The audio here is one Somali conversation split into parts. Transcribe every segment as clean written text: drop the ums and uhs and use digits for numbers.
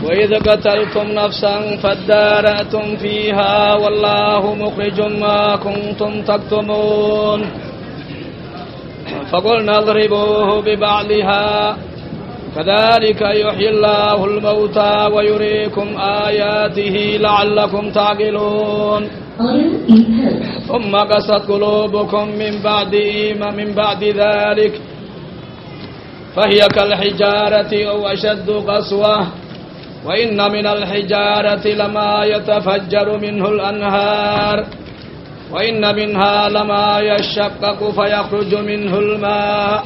وإذ قتلتم نفسا فادارأتم فيها والله مخرج ما كنتم تكتمون فقلنا اضربوه ببعضها كذلك يحيي الله الموتى ويريكم آياته لعلكم تعقلون. ثم قست قلوبكم من بعد ذلك فهي كالحجارة أو أشد قسوة وإن من الحجارة لما يتفجر منه الأنهار وإن منها لما يشقق فيخرج منه الماء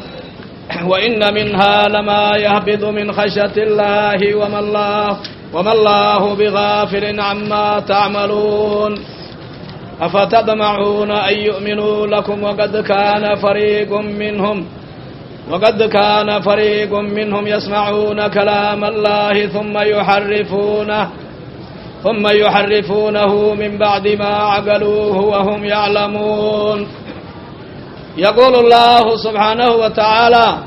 وإن منها لما يهبط من خشية الله وما الله بغافل عما تعملون. أفتطمعون أن يؤمنوا لكم وقد كان فريق منهم يسمعون كلام الله ثم يحرفونه من بعد ما عقلوه وهم يعلمون. يقول الله سبحانه وتعالى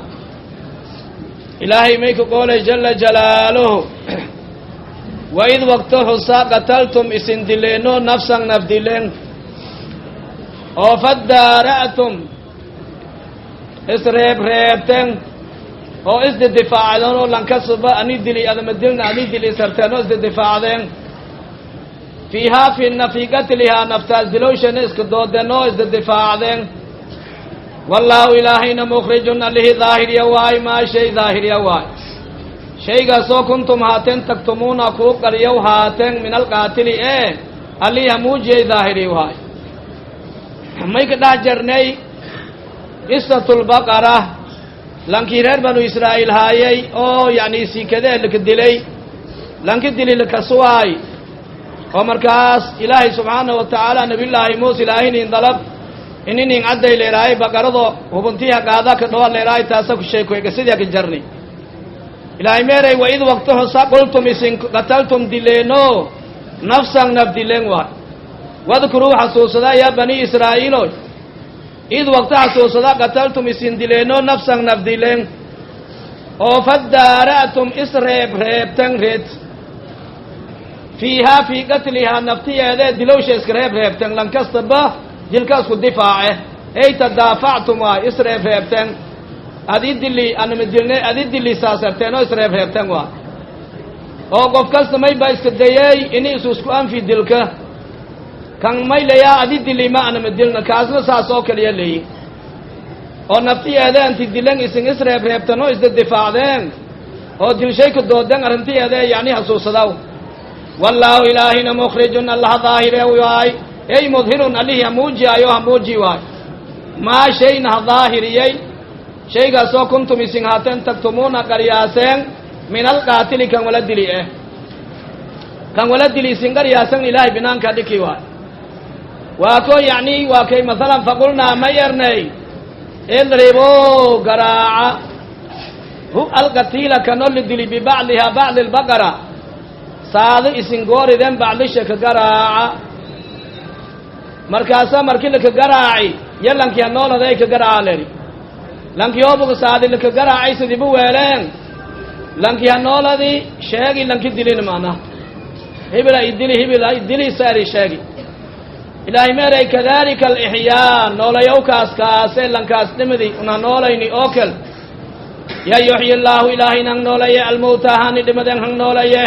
إلهي ميك قول جل جلاله وإذ وقته قتلتم إسندلينو نفسا نفدلين وفدارأتم isreeb reebteen oo isdidifaacdeen oo lankasuba ani dili adama dilna ani dili isarteen oo isdidifaacdeen fiihaa fii qatlihaa naftaas dilowshana iska doodeen oo isdidifaacdeen wallaahu ilaahayna mukhrijun alihi daahiriya waay maa shay daahiriya waay shaygaasoo kuntum haateen taktumuuna kuu qariyow haateen min alqaatili ee aliha muujiyay daahiri waay. May ka dhex jarnay qisatulbaqara lankii reer banu israa'iil haayay oo yacni sikadee laka dilay lanka dili lakasuwaay oo markaas ilaahay subxaanahu watacaala nabiyullaahi muuse ilaahinin dalab ininin cadday leeraayay baqarado hubuntiha qaada ka dhawa leeraay taasa ku sheekoy qisadii ka jarni. Ilaahay meeray wa id waqtuhu sa qultum isin qataltum dileeno nafsan naf dileen waay wadkuruu xasuusadaa yaa bani israa'iilo id waqti xasuusada qataltum isin dileeno nafsan naf dileen oo fadaara'tum isreeb reebtan reed fiihaa fii qatlihaa naftiyeedee dilowsha iska reeb reebten lankastaba dilka isku difaace ey tadaafactum waay isreeb reebten adi dili anama dilne adi dili saasarteen oo isreeb reebten waay oo qof kasta mayba iska dayey ini isu isku anfi dilka kan maylayaa adi dili ma anama dilna kaasna saas oo kaliya leeyi oo naftiyeeda anti dilan isin isreeb reebtan oo isda difaacdeen oo dilshay ka doodeen arrintiyeeda yacni xasuusadaw wallaahu ilaahina mukhrijun allaha daahire waay ey mudhirun alihi hamuujiyaayo hamuuji waay maa shayna ha daahiriyey shaygaasoo kuntum isin haateen taktumuuna qaryaaseen min alqaatili kan wala dili eh kan wala dili isin qaryaasan ilaahay binaanka dhiki waay waa ko yacni waa kay masalan faqulnaa ma yernay idribuu garaaca hu alqatiila kanoo la dili bibacdihaa bacdi albaqara saado isin goorideen bacdisha ka garaaca markaasaa markii laka garaaci yo lankii hanooladay ka garaaca leri lankii oobuga saadi laka garaacay sidiibu weeleen lankii hanooladi sheegi lanki dilin maana hibila idili hibila idili saari sheegi. Ilaahay meeray kadalika alixyaa noolayowkaas kaase lankaas dhimidi una noolayni oo kal ya yuxyi allaahu ilaahay nang noolaye almowta haani dhimaden hang noolaye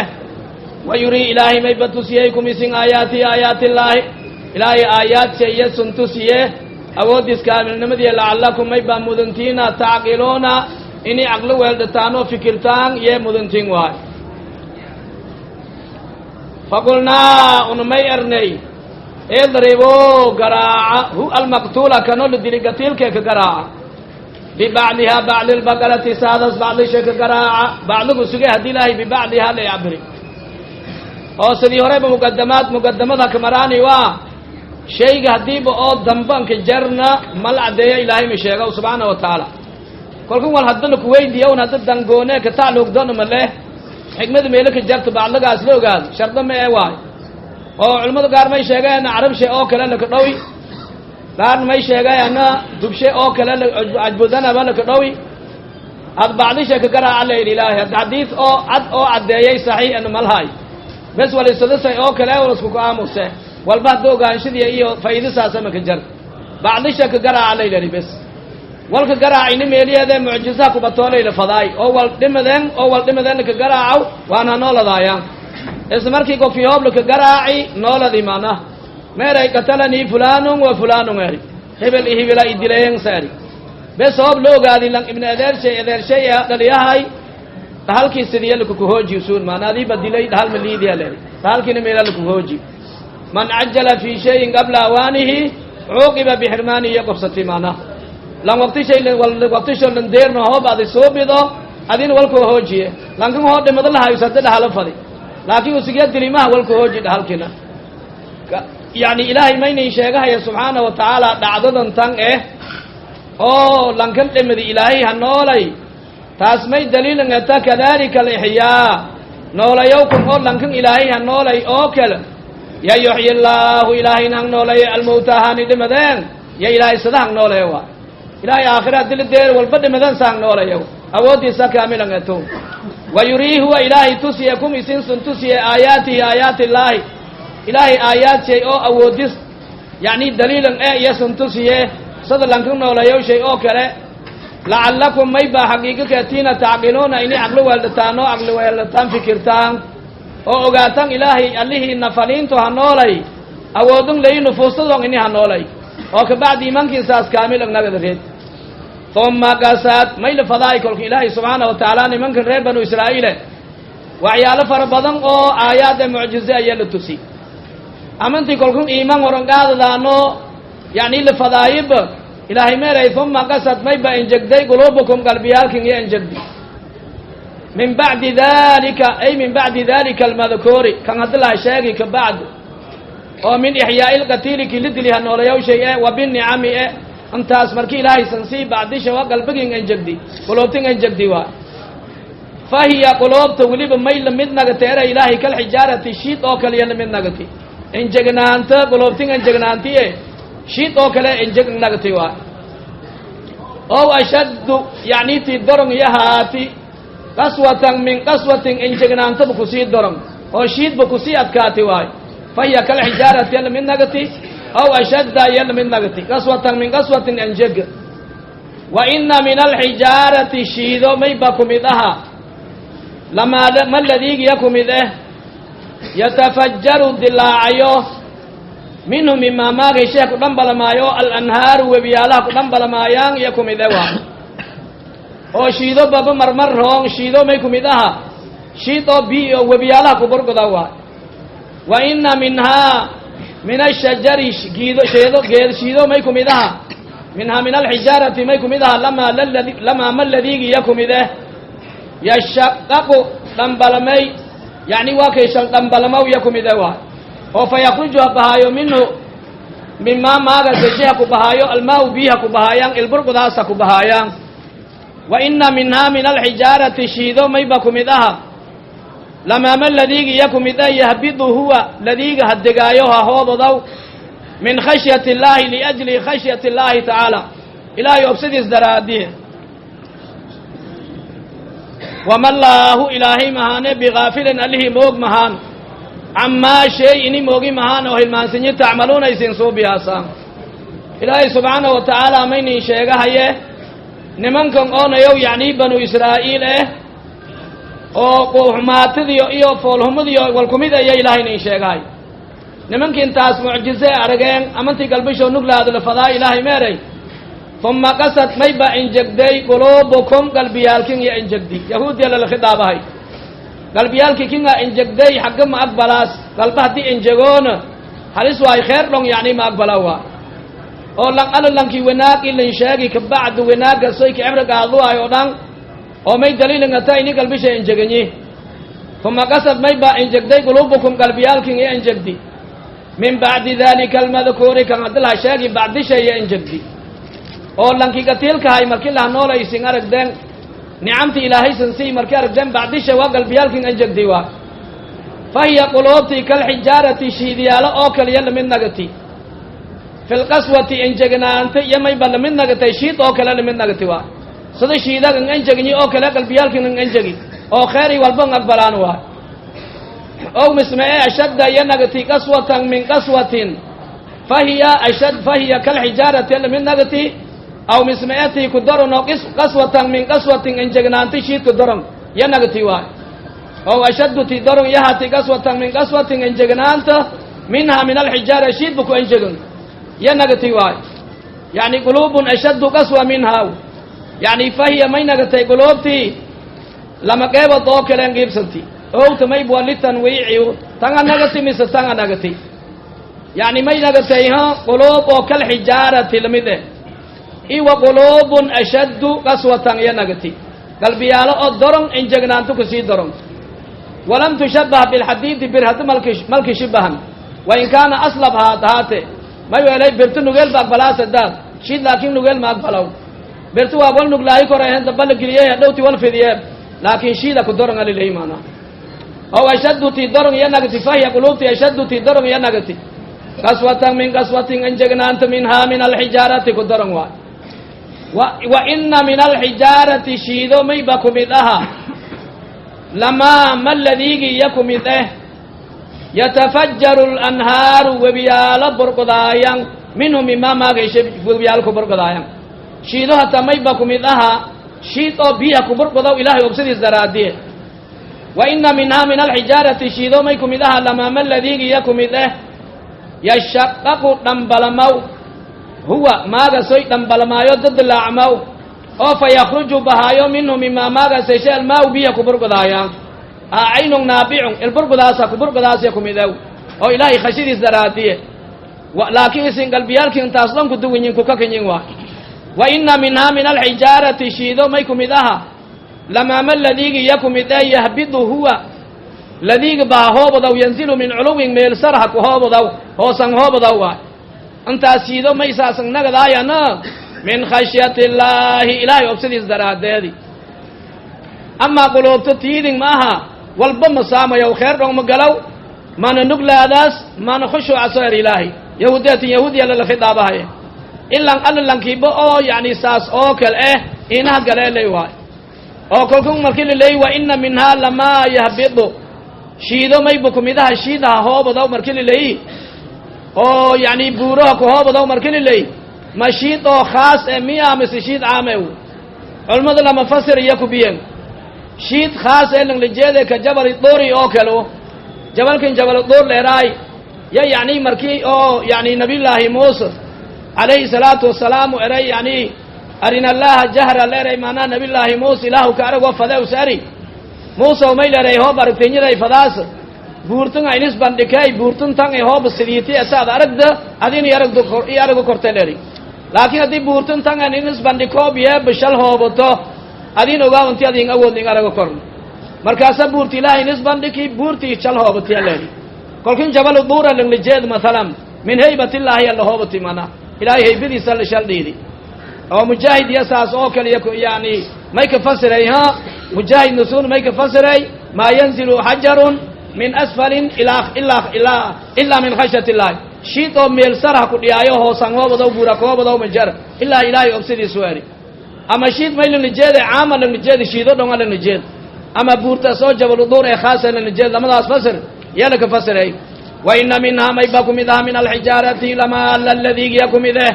wa yurii ilaahay mayba tusiyeykum isin aayaati aayaatillaahi ilaahay aayaadsa iyo sun tusiye awooddiis kaamilnimadiiya lacallakum maybaa mudantiina tacqiluuna inay caqlo weeldhataan oo fikirtaan yee mudantiin waay. Faqulnaa unamay ernay idribuu garaaca hu almaqtuula kanoo la dili qatiilkee ka garaaca bibacdihaa bacdi lbaqarati saadas bacdisha ka garaaca bacdigu suge haddii ilaahay bibacdihaa la cabiri oo sidii horeyba muqadamaad muqadamada kamaraani waa shayga haddiiba oo dambanka jarna mal caddeeya ilaahay ma sheega subxaana wa tacaala kolkan wal haddana kuweydiiya un hadda dangoone ka tacluugdona ma leh xikmada meelo ka jarta bacdagaas la ogaado shardo ma ee waay oo culimmadu qaar may sheegeen carabshe oo kale laka dhowi qaarna may sheegeena dubshe oo kale ajbudanaba laka dhowi Ad bacdisha ka garaaca layidhi ilaahay xadiis oo cad oo caddeeyay saxiix anu malhay bes walisadasay oo kale walasku ku aamuse walba hadda ogaanshadiya iyo faa'iidasaasa maka jar bacdisha ka garaaca laydhari bes walka garaacayni meeliyeedee mucjizaha kubatoolayla fadaay oo wal dhimadeen oo wal dhimadeenna ka garaacaw waana nooladaayaan isla markii qofkii hoobla ka garaaci nooladi maanah meeray qatalanii fulaanun wa fulaanun eri hebel i hebela i dilayeen saari bes hoob la ogaadi lang ibna adeershay adeershay ee dhaliyahay dhahalkii sidiya lakukuhooji usuun maana adiiba dilay dhahal ma liidiya leeri dhahalkiina meela lakuhooji man cajala fii shayin qabla awaanihi cuuqiba bixirmaanihi iyo qobsati maanah lan waqtishay waqtisho lan deerno hoob adi suubido adina walkoo hoojiye lankan hoo dhimado lahayo sade dhahalo fadi laakiin usigya dilimaha walkoo hooji dhahalkina yacni ilaahay maynan sheegahaya subxaana wa tacaala dhacdadan tan eh oo lankan dhimadi ilaahay ha noolay taas may daliilan eta kadalika alixyaa noolayowkum oo lankan ilaahay ha noolay oo kale ya yuxyi allaahu ilaahayna hang noolaye almowta ahaani dhimadeen ya ilaahay sada hang noolaya waa ilaahay aakhira dili deer walba dhimadan sa hang noolaya awooddiisa kaamilan eto wa yurii huwa ilaahay tusiye kum isinsun tusiye aayaatihi aayaati illaahi ilaahay aayaad shay oo awoodis yacni daliilan e iyosun tusiye sada lanka noolayow shay oo kale lacallakum may baa xaqiiqo keetiina tacqiluuna inay caqli weeldhataan oo caqli weeldhataan fikirtaan oo ogaataan ilaahay allihii nafaliintu ha noolay awoodun layi nufuustadon ini ha noolay oo kabacdi imankiisaas kaamil nagada reed uma qasaad may la fadaay kolka ilaahay subxaana wa tacaala nimankan reer banu israa'iile waxyaalo fara badan oo aayaad ee mucjize ayaa la tusi amantii kolkun iimaan horan qaadadaano yacni la fadaayib ilaahay meeray uma qasad mayba enjegday quluubukum qalbiyaalkin iyo enjegdi min bacdi dalika ay min bacdi dalika almadkuuri kan haddi laha sheegi ka bacd oo min ixyaa'i lqatiili kii la dili ha noolayow shay e wa binicami e intaas markii ilaahay sansii bacdisha waa qalbigin enjegdi quluubtin enjegdi waa fa hiya quluubta weliba may lamid nagati era ilaahay kalxijaarati shiid oo kale iyo lamid nagati enjegnaanta quluubtin enjegnaantiye shiid oo kale enjeg nagati waa ow ashaddu yacni tii dorong iyo haati qaswatan min qaswatin enjegnaantaba kusii dorong oo shiidba kusii adkaati waay fa hiya kalxijaarati lamid nagati ow ashadda iyo lamid nagati qaswatan min qaswatin enjeg wa ina min alxijaarati shiido mayba kumid aha lamaa ma ladiigiya kumid eh yatafajaru dilaacayo minhu mimaa maagay sheeh ku dhanbalamaayo alanhaaru webiyaalaha ku dhanbalamaayaan iyo kumid eh waa oo shiido baba marmar roong shiido may kumid aha shiid oo bi oo webiyaalaha kuburgoda waa wa ina minhaa min ashajari giido sheedo geed shiido may kumid aha minhaa min alxijaarati may kumid aha lamaa laladi lamaa ma ladiigiya kumid eh yashaqaqu dhambalamay yacni waa kay shal dhambalamaw iya kumid eh waa oo fa yakruju ha bahaayo minhu mimaa maaga seshe ha ku bahaayo almaau biyi ha ku bahaayaan ilburqudaas ha ku bahaayaan wa ina minhaa min alxijaarati shiido mayba kumid aha lamaama ladiigi iya kumid eh yahbidu huwa ladiiga ha degaayo ha hoododaw min khashyati illaahi liajli khashyati illaahi tacaala ilaahay obsadiis daraadiye wama allaahu ilaahay mahaane bigaafilin allihii moog mahaan camaa shay ini moogi mahaan oo hilmaansinyi tacmaluuna isin suubiyaasaan ilaahay subxaana wa tacaala maynin sheegahaye nimankan oonayow yacnii banu israa'iil eh oo quuxmaatadiyo iyo foolhumadiyo walkumid aya ilaahay nin sheegahay nimankii intaas mucjize arageen amantii galbishoo nuglaada la fadaa ilaahay meeray uma qasad mayba enjegday quluubukum qalbiyaalkin iyo enjegdi yahuudiya lala khidaabahay qalbiyaalkii kinga enjegday xagga ma aqbalaas qalba haddii enjegoona halis waay kheer dhong yacni ma aqbala waa oo lan alo lankii wanaag ilan sheegi kabacdi wanaagga soyka cibri qaaduwaay oo dhan oo may daliilingata ini qalbisha enjeganyi uma qasad mayba enjegday quluubukum qalbiyaalkin iyo enjegdi min bacdi dalika almadkuuri kan haddi laha sheegi bacdisha iyo enjegdi oo lankii gatiilkahay markii laha noolaysin aragdeen nicamti ilaahaysan sii markii aragdeen bacdisha waa qalbiyaalkin enjegdi waa fa hiya quluubtii kalxijaarati shiidiyaalo oo kaliya lamid nagati fi lqaswati enjegnaanta iyo mayba lamid nagatay shiid oo kale lamid nagati waa Sida shiidagan anjegni oo kale qalbiyaalkin anjegi oo khayr walba aqbalaan waa. Ow mismee ashadda yanagti qaswatan min qaswatin fahiya ashad fahiya kal hijarati min nagti aw mismeeti ku darono qaswatan min qaswatin anjegnaanti shiid ku daron yanagti waa. Ow ashaddu ti daron yahati qaswatan min qaswatin anjegnaanta minha min alxijara shiid buku anjegan yanagti waa. Yani quluubun ashaddu qaswa minha yani fahiya may nagatay quluubtii lama qeybad oo kale qiibsanti owta may bua litanwiici tanga nagati mise tanga nagati yani may nagatay ha quluub oo kal xijaarati lamid eh iwa quluubun ashaddu qaswatan ya nagati qalbiyaalo oo doron injegnaantu kusii doron walam tushabbah bilxadiidi bir hadda malki shibahan wain kaana aslab haate may weelay birtu nugeel ba aqbalaasa daad shiid laakiin nugeel ma aqbalaw birtu waa wal nuglaayi korehen damba la geliyey dhowti wal fidiye laakiin shiida ku doron alilay maana ow ashaddu ti doron ya nagati fahiya quluubti ashaddu ti doron ya nagati qaswatan min qaswatin anjegnaanta minhaa min alxijaarati ku doron waay. Wa ina min alxijaarati shiido mayba kumid aha lamaa ma ladiigi iya kumid eh yatafajjaru alanhaaru webiyaalo burqudaayan minhu mimaa maagayshe webiyaalo ku burqudaayan shiido hataa mayba kumid aha shiid oo biyaha ku burqudaw ilaahay obsadiis daraadiye. Wa ina minhaa min alxijaarati shiido may kumid aha lamaa ma ladiigi iya kumid eh yashaqaqu dhambalamaw huwa maagasoy dhambalamaayo dadlaacmaw oo fa yakhruju bahaayo minhu mimaa maagaseyshe almaaw biyaha ku burqudaayaan caynun naabicun ilburqudaasa kuburqudaasya kumidew oo ilaahay khashidiis daraadiye. Laakiin isin qalbiyaalkin intaas dhan ku duwinyin kukakinyin waa. Wa ina minhaa min alxijaarati shiido may kumid aha lamaama ladiigi iya kumid ee yahbidu huwa ladiigi baa hoobodaw yanzilu min culuwin meel sarha ku hoobodaw hoosan hoobodaw waay. Intaas shiido may saasan nagadaayana min khashyati illaahi ilaahay obsadiis daraaddeedi. Amaa quluubto tiidin ma aha walba ma saamayow kheer dhong ma galow mana nuglaadaas mana khushuuca soo er ilaahay yahuudiyatin yahuudiya lala khidaabahaye ilan alla lankiiba oo yani saas oo kale eh inaha galeelay waay. Oo kolkun markii laleey wa ina minhaa lamaa yahbidu shiido mayba kumidaha shiidaha hoobodaw markii laleeyi oo yani buuraha ku hoobodaw markii laleey ma shiid oo khaas eh miya mise shiid caam eh culimmada lama fasir iyo kubiyen shiid khaas ee langlajeede ka jabali duuri oo kale jabalkan jabal duur leeraay ya yani markii oo yani nabiyullaahi muuse calayhi salaatu wasalaam eray yani arina allaha jahra leeray maanaa nabiyullaahi muuse ilaahu ka arag oo fade usari muuse umay leeray hoob aragtinyaday fadaas buurtun aynis bandhikay buurtun tan ay hoob sidiiti asaad aragda adin aragdo i arago korte leeray laakiin haddii buurtun tan aynis bandhikoob yee bishal hoobato adin ogaa inti adin awoodin arago korno markaasa buurti ilaahay nis bandhiki buurti shal hoobatiya leeray kolkin jabal duura langlajeed mathalan min haybatillaahi alla hoobati mana ilaahay haybadiisa la shal dhiidi oo mujaahid iyo saas oo kale yani may ka fasiray ha mujaahid nusuun may ka fasiray maa yanzilu xajarun min asfalin ilaa min khashyati illaahi shiid oo meel sarha ku dhiyaayo hoosan hoobadow buura koobadow majar ilaa ilaahay obsidiisu eri. Ama shiid may langlajeede caama langlajeede shiido dhonga langlajeed ama buurtaas oo jabal duur ee khaasa langlajeed lamadaas fasir yala ka fasiray. Wa ina minhaa mayba kumid aha min alxijaarati lamaa aladiigiya kumid eh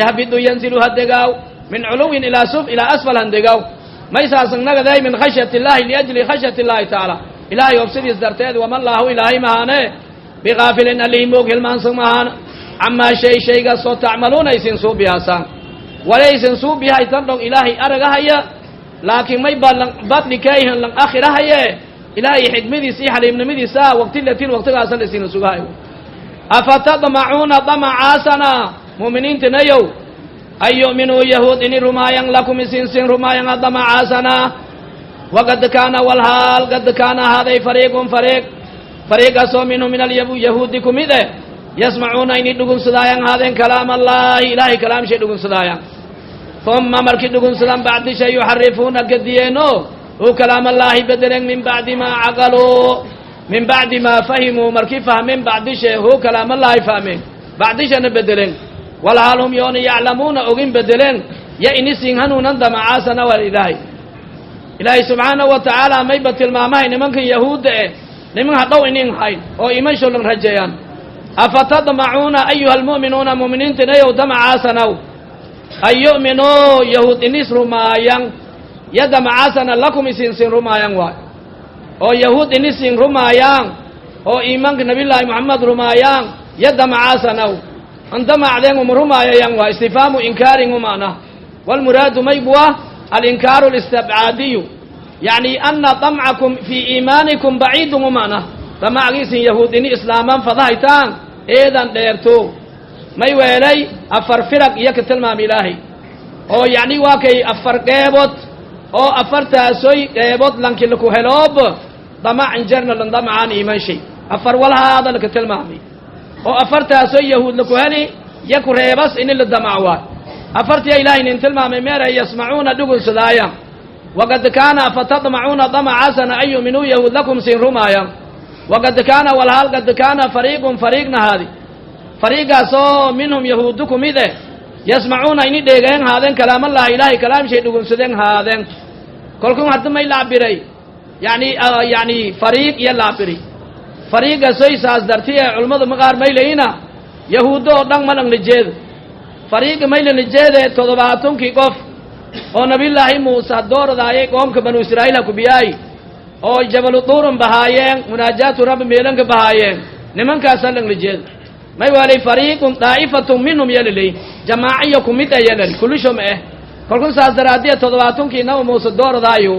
yahbidu yanzilu hadegaaw min culuwin ilaa suf ilaa asfal handegaaw maysaasan nagaday min khashyati illahi liajli khashyati illahi tacaala ilaahay obsidiis darteed wama laahu ilaahay mahaane bigaafilin alihi moog hilmaansan mahaan camaa shay shaygaasoo tacmaluuna isin suubihaasaan walaysin suubihaytan dhong ilaahay aragahaya laakiin may ba badhikayhan lan akhirahaye ilaahay xikmadiisa iyo xaliimnimadiisa waqti latin waqtigaasan isina sugahayo. Afatadmacuuna damacaasana mu'miniintinayow an yu'minuu yahuud ini rumaayan lakum isin sin rumaayan adamacaasana waqad kaana walhaal qad kaana ahaaday fariiqun fariiq fariiqaasoo minhu min alyahuudi kumid eh yasmacuuna ini dhugunsadaayan ahaadeen kalaam allaahi ilaahay kalaamshay dhugunsadaayan uma markii dhugunsadaan bacdisha yuxarifuuna gadiyeeno uu kalaam allaahi bedelen min bacdi maa caqaluu min bacdi maa fahimuu markii fahmeen bacdishe hu kalaamallaahi fahmeen bacdishana bedelen walhaal hum yoona yaclamuuna ogin bedelen. Ya inisiin hanuunan damacaasana waa ilaahay. Ilaahay subxaanahu wa tacaala mayba tilmaamahay nimankan yahuudda eh, niman hadhow inin hayn oo iimansho lan rajeeyaan. Afatadmacuuna ayuha almu'minuuna, mu'miniintinayow, damacaasanaw an yu'minuu yahuud inis rumaayan ya damacaasana lakum isinsin rumaayan waay, oo yahuud inisin rumaayaan oo iimaanka nabiyullaahi moxamed rumaayaan ya damacaasanaw andamacdeen uma rumaayayan waa istifhaamu inkaarin umana. Walmuraadu maybua alinkaaru alistabcaadiyu, yacni ana damcakum fii iimaanikum baciidun umana. Damacgiisin yahuud ini islaamaan fadahaytaan eedan dheerto. May weelay afar firaq iyo ka tilmaam ilaahay oo yacni waa kay afar qeebood oo afartaasoy qeebood lanki laku heloob damacan jarna lan damacaan iiman shay afar walhaada laka tilmaamay oo afartaasoy yahuud laku heli ya ku reebas ini la damac waay. Afartiya ilaahay nin tilmaamay meeray yasmacuuna dhugunsadaaya. Waqad kaana fatadmacuuna damacasana an yu'minuu yahuud lakum siin rumaaya. Waqad kaana walhaal qad kaana fariiqun fariiqnahaadi, fariigaasoo minhum yahuudu ku mid eh, yasmacuuna ini dheegeen haadeen kalaamallahi, ilaahay kalaamshay dhugunsadeen haadeen. Kolkun hadda may laabiray yani fariiq iyo laabiri fariigasoy saas darti ee culimmadu maqaar maylayina yahuuddo oo dhan malangna jeedo. Fariiga maylana jeede 70kii qof oo nabiyullaahi Muuse dooradaayay qoomka banu Israa'iil ha kubiyaay oo jabalu duurun bahaayeen, munaajaatu rabbi meelanka bahaayeen, nimankaasa langla jeedo. May waalay fariiqun daa'ifatun minhum yalaley jamaaciyo ku mid a yalal kulisho ma eh. Kolkun saas daraadiya 70kii nabi Muuse dooradaayo.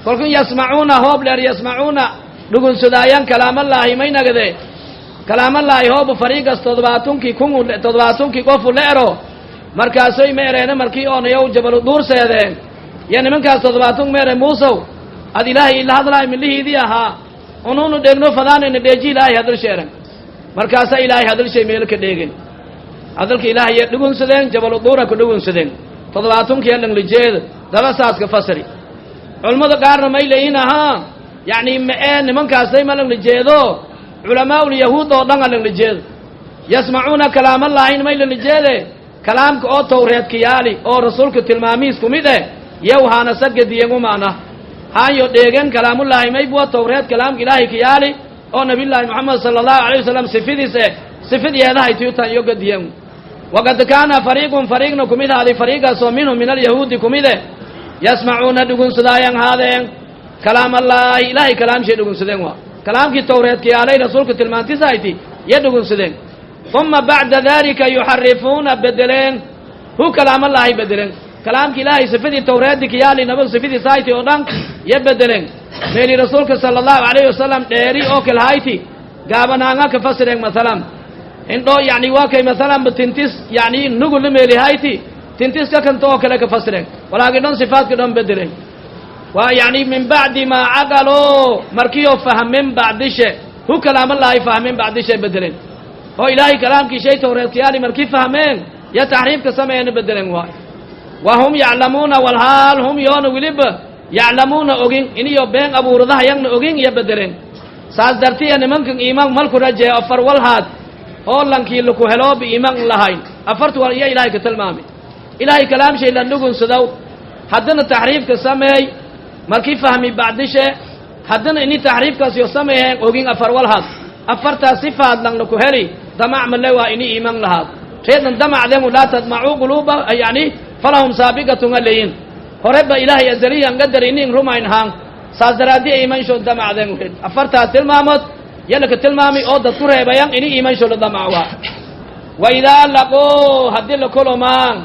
Kolkun yasmacuuna hoob leer yasmacuuna dhugunsadaayaan kalaamallaahi may nagade kalaamallaahi hoobu fariigas 70kii kun 70kii qofu la ero. Markaasoy ma ereene markii oonayow jabalu duur seedeen iyo nimankaas 70 ma ere: "Muusow, ad ilaahay ila hadlaay milihiidii ahaa unuunu dheegno fadaanayna dheeji ilaahay hadalsha eran." Markaasaa ilaahay hadalshay meelo ka dheegen, hadalka ilaahay ya dhugunsadeen, jabalu duura ku dhugunsadeen 70kii langlijeeda daba saaska fasri. Culimmada qaarna may leeyihin ahaa yacni ma-ee nimankaasay ma langlijeedo, culamaaulyahuud oo dhan a langlijeedo. Yasmacuuna kalaamallaahin may langlijeede kalaamka oo tawreedkayaali oo rasuulka tilmaamihiis ku mid eh yow haana sagadiyen umaana haanyo dheegen. Kalaamullaahi maybua tawreed kalaamka ilaahay kayaali oo nabiyullaahi moxamed sala allahu alayh wasalam sifidiis eh sifid yeedahay tiyutan iyo gadiyen. Waqad kaana fariiqun fariiqna kumid haaday, fariigaasoo minhum min alyahuudi kumid eh, yasmacuuna dhugunsadaayan haadeen kalaamallaahi, ilaahay kalaamshay dhugunsadeen, waa kalaamkii tawreedkayaalay rasuulka tilmaantisahayti iyo dhugunsadeen. Uma bacda dalika yuxarifuuna bedeleen hu kalaamallaahi bedeleen, kalaamki ilaahay sifadii tawreedi kayaali nabag sifidiis hayti oo dhan iyo bedeleen. Meeli rasuulka sala allahu alayhi wasalam dheeri oo kalhayti gaabanaanga ka fasireen, masalan indho yani waa kay masalan tintis yani nugula meeli hayti tintis ka kanta oo kale ka fasireen, walaakin dhan sifaadka dhan bedeleen. Waa yani min bacdi maa caqaloo markiioo fahmeen bacdishe hu kalaamallaahi fahmeen bacdishe bedeleen oo ilaahay kalaamkii shay tawreedkayaali markii fahmeen yo taxriifka sameeyana bedeleen waay. Wa hum yaclamuuna walhaal hum yoona weliba yaclamuuna ogin iniyo been abuuradaha yagna ogin iyo bedeleen. Saas dartiya nimankan iimaan malku rajeeyo. Afar walhaad oo lankii laku helooba iimaan lahayn afartu wal iyo ilaahay ka tilmaamay: ilaahay kalaamshay la dhugunsadow, haddana taxriifka sameey markii fahmi bacdishe, haddana ini taxriifkaas yo sameeyeen ogin. Afar walhaad afartaas sifaad lang laku heli damac male waa ini iimaan lahaad reedan damacdemu laa tadmacuu quluuba yani falahum saabiqatun aleyin horeba ilaahay azaliyan qadar inin rumayn haan. Saas daraaddi iimansho damacden red afartaas tilmaamood yalaka tilmaamay oo dad ku reebayan ini iimansho la damac waa. Wa idaa laquu haddii la kulumaan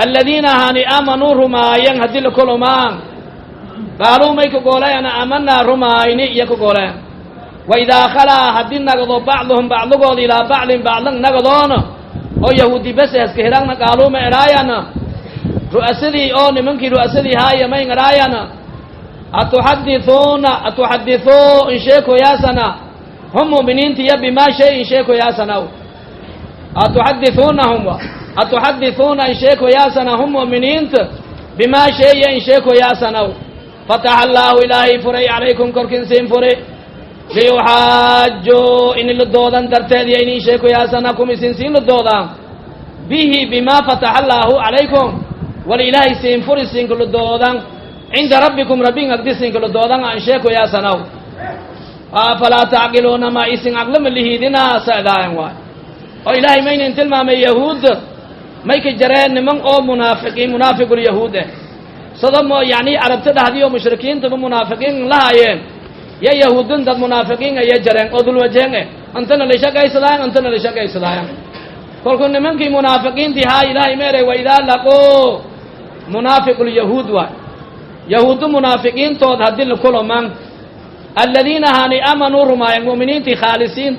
aladiina hani aamanuu rumaayan haddii la kulumaan qaaluu may ka goolayana aamanaa rumaayni iyo ka goolayan. Wa idaa khalaa haddii nagdo bacduhum bacdigood ilaa bacdin bacdan nagadoona oo yahuudi bes haska hiragna qaaluu ma eraayana ru'asadii oo nimankii ru'asadii haaya may ngaraayana atuxadithuuna atuxadithuu in sheekoyaasana hum mu'miniinta iyo bimaa shay in sheekoyaasanaw atuxadithuunahum wa atuxadithuuna in sheekoyaasana hum mu'miniinta bimaa shaya in sheekoyaasanaw fataxa allaahu ilaahay furay calaykum korkin siin furi liyuxaajuu ini la doodan darteed iyo inin sheekoyaasana kum isin siin la doodaan bihi bimaa fataxa allaahu calaykum. Wal ilaahay siin furi siinkala doodan cinda rabbikum rabbin agdi siinkala doodan aan sheekoyaasanaw. Afalaa tacqiluuna ma isin caqlama lihiidina sa'daayan waay. Oo ilaahay maynan tilmaamay yahuud may ka jareen niman oo munaafiqiin, munaafiqulyahuud eh, sado mo yacni carabta dhahdiyo mushrikiintaba munaafiqiin lahaayeen ya yahuudin dad munaafiqiin aya jareen oo dulwajeen eh, antana la shaqaysadaayan, antana la shaqaysadaayan. Kolkuu nimankii munaafiqiintii haa ilaahay meeray wa idaa laquu munaafiqulyahuud waay, yahuuddu munaafiqiintood haddii la kulamaan, aladiina haani aamanuu rumaayeen, mu'miniintii khaalisiin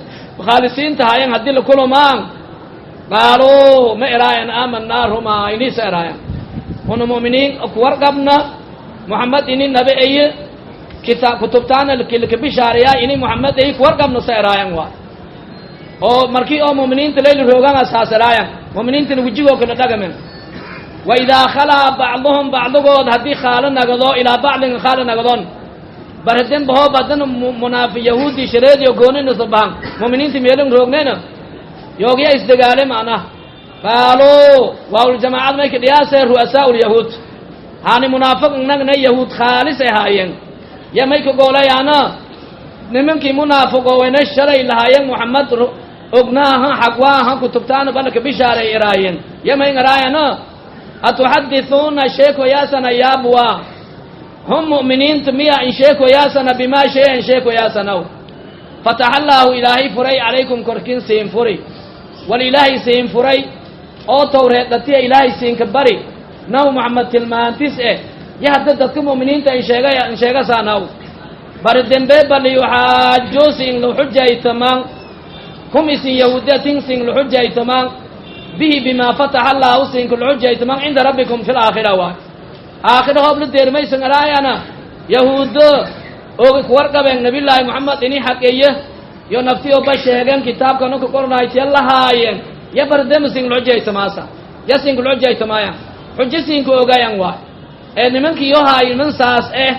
khaalisiinta haayeen, haddii la kulamaan, qaaluu ma eraayan aamanaa rumaynisa eraayan, una mu'miniin kuwarqabna Muxamed ini nabi eye, kitaab kutubtaana laka bishaariyaa ini Muxamed eye kuwarqabna sa eraayan waay. Oo markii oo mu'miniinta layli roogana saas eraayan, mu'miniintana wejigoo kala dhagamen. Wa idaa khalaa bacduhum bacdigood haddii khaalo nagado ilaa bacdin khaalo nagadon barhden bahoo badana munaafi yahuudi shareediyo goonina sabahan, mu'miniinta meelin roognena yoogya isdegaale macnaha. Qaaluu waawljamaacad mayka dhiyaasee ru'asaa lyahuud haani munaafiq nagna yahuud khaalis ay haayeen ya mayka goolayaana nimankii munaafiqoowena shalay lahaayeen Muxamed ognaaha xagwaaha kutubtaana balaka bishaaray iraayeen ya may ngaraayana atuxadithuuna sheekoyaasana yaabwa hum mu'miniinta miya in sheekoyaasana bimaa shay in sheekoyaasanaw fataxallaahu ilaahay furay calaykum korkin siin furi wal ilaahay siin furay oo tawreed dhatiya ilaahay siinka bari Nabi Muxamed tilmaantis eh ya hadda dadka mu'miniinta in sheegaya in sheegasaanaw bari dembe bal yuxaajo siin luxujaytamaan kum isin yahuudiyatin siin luxujaytamaan bihi bimaa fataxa allaahu siinka luxujaytamaan cinda rabbikum fi laakhira waay. Aakhira hoob la deermaysan araayana yahuuddo ogi kuwarqabeen nabiyullaahi Moxamed ini xaqeeye yo naftiyo ba sheegeen kitaabka nuka qornaytiya lahaayeen ya bardema siin luxujaytamaasa ya siinka luxujaytamaaya xujo siinka ogaayan waay. Ee nimankii yo haay niman saas eh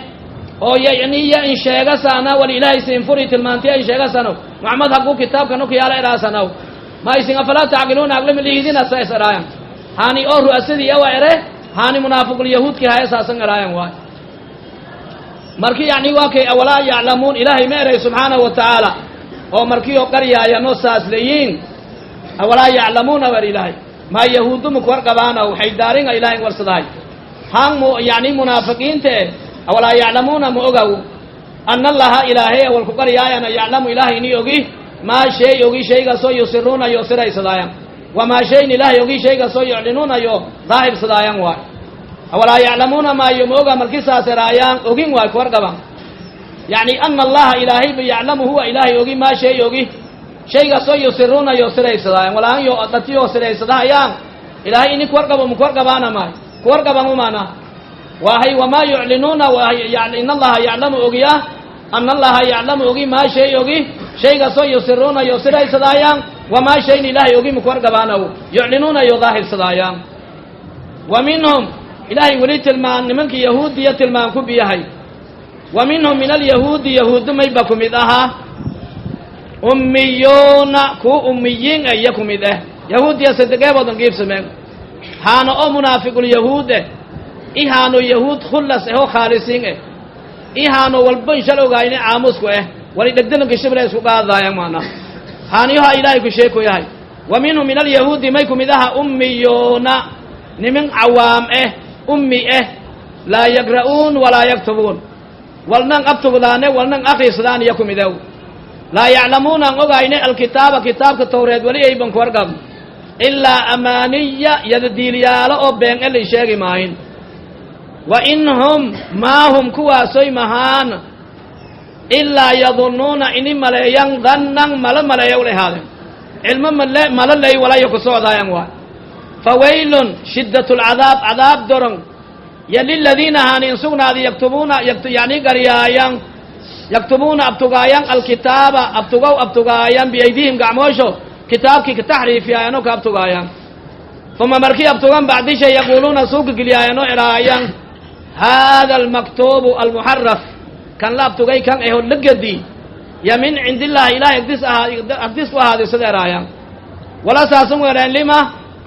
oo yani ya in sheegasaana wal ilaahay siin furi tilmaantiya in sheegasano Moxamed haquu kitaabka nuka yaala eraasanaw ma isin afalaa tacqiluuna aqlama liidina sa is eraayan haani oo ru'asadii awa ere haani munaafiqulyahuudkii haya saasan eraayan waay. Marki yacni waa kay awalaa yaclamuun ilaahay ma eray subxaanahu wa tacaala oo markii oo qaryaayanoo saas leeyiin awalaa yaclamuuna war ilaahay maa yahuuddu makuwarqabaana waxay daaringa ilahay warsadahay haan mu yacni munaafiqiinta eh awalaa yaclamuuna ma ogaw ana allaha ilaahay awal ku qaryaayana yaclamu ilaahay ini ogi maa shay ogi shaygaasoo yusiruuna yo siraysadaayan wamaa shayn ilaahay ogi shaygaasoo yuclinuuna yo daahirsadaayan waay. Awalaa yaclamuuna maayo ma oga markii saas eraayaan ogin waay kuwarqaban yacni ana allaha ilaahayba yaclamu huwa ilaahay ogi maa shay ogi shaygaasoo yusiruuna yo siraysadaayan walaan yo dhatiyo siraysadahayaan ilaahay ini kuwarqabo ma kuwarqabaana maay kuwarqaban umaana waahay wamaa yuclinuuna in allaha yaclamu ogiya ana allaha yaclamu ogi maa shay ogi shaygaasoo yusiruuna yo siraysadaayaan wamaa shayn ilaahay ogi ma kuwarqabaanaw yuclinuuna yo daahirsadaayan. Wa minhum ilaahay weli tilmaan nimankii yahuudiya tilmaan ku biyahay. Wa minhum min alyahuudi yahuuddu mayba ku mid ahaa ummiyuuna kuwa ummiyiin eh iya ku mid eh, yahuudiya sadegeeboodan giibsameen haano oo munaafiqulyahuud eh i haano yahuud khullas eh oo khaalisiin eh i haano walba inshal ogayne caamusku eh wali dhegdalanka shibla isku qaadaayan maana haaniyoha ilaahay ku sheeko yahay. Wa minhum min alyahuudi may ku mid aha ummiyuuna niman cawaam eh ummi eh laa yaqra'uun walaa yaktubuun walnan abtugdaane walnan akrisadaan iyo ku midew laa yaclamuuna an ogayne alkitaaba kitaabka tawreed weli ayban kuwarqab ilaa amaaniya yadadiilyaalo oo been elin sheegi maahin. Wa in hum maa hum kuwaasoy mahaan ilaa yadunnuuna ini maleeyan dannan malo maleeya ulay haadeen cilmo male malo ley walayo ku socdaayan waay. Fawaylun shiddat lcadaab cadaab doron yo liladiina haani in sugnaadi yaktubuuna yacni garyaayan yaktubuuna abtugaayan alkitaaba abtugow abtugaayan biaydiihim gacmoosho kitaabkii ka taxriifiyaayan oo ka abtugaayan uma markii abtugan bacdisha yaquuluuna suuka geliyaayan oo eraayan haada almaktuubu almuxaraf kan la abtugay kan eho la gedi ya min cindi illaahi ilahay agdis ahaa agdis ku ahaaday sida eraayan wala saasan wereen lima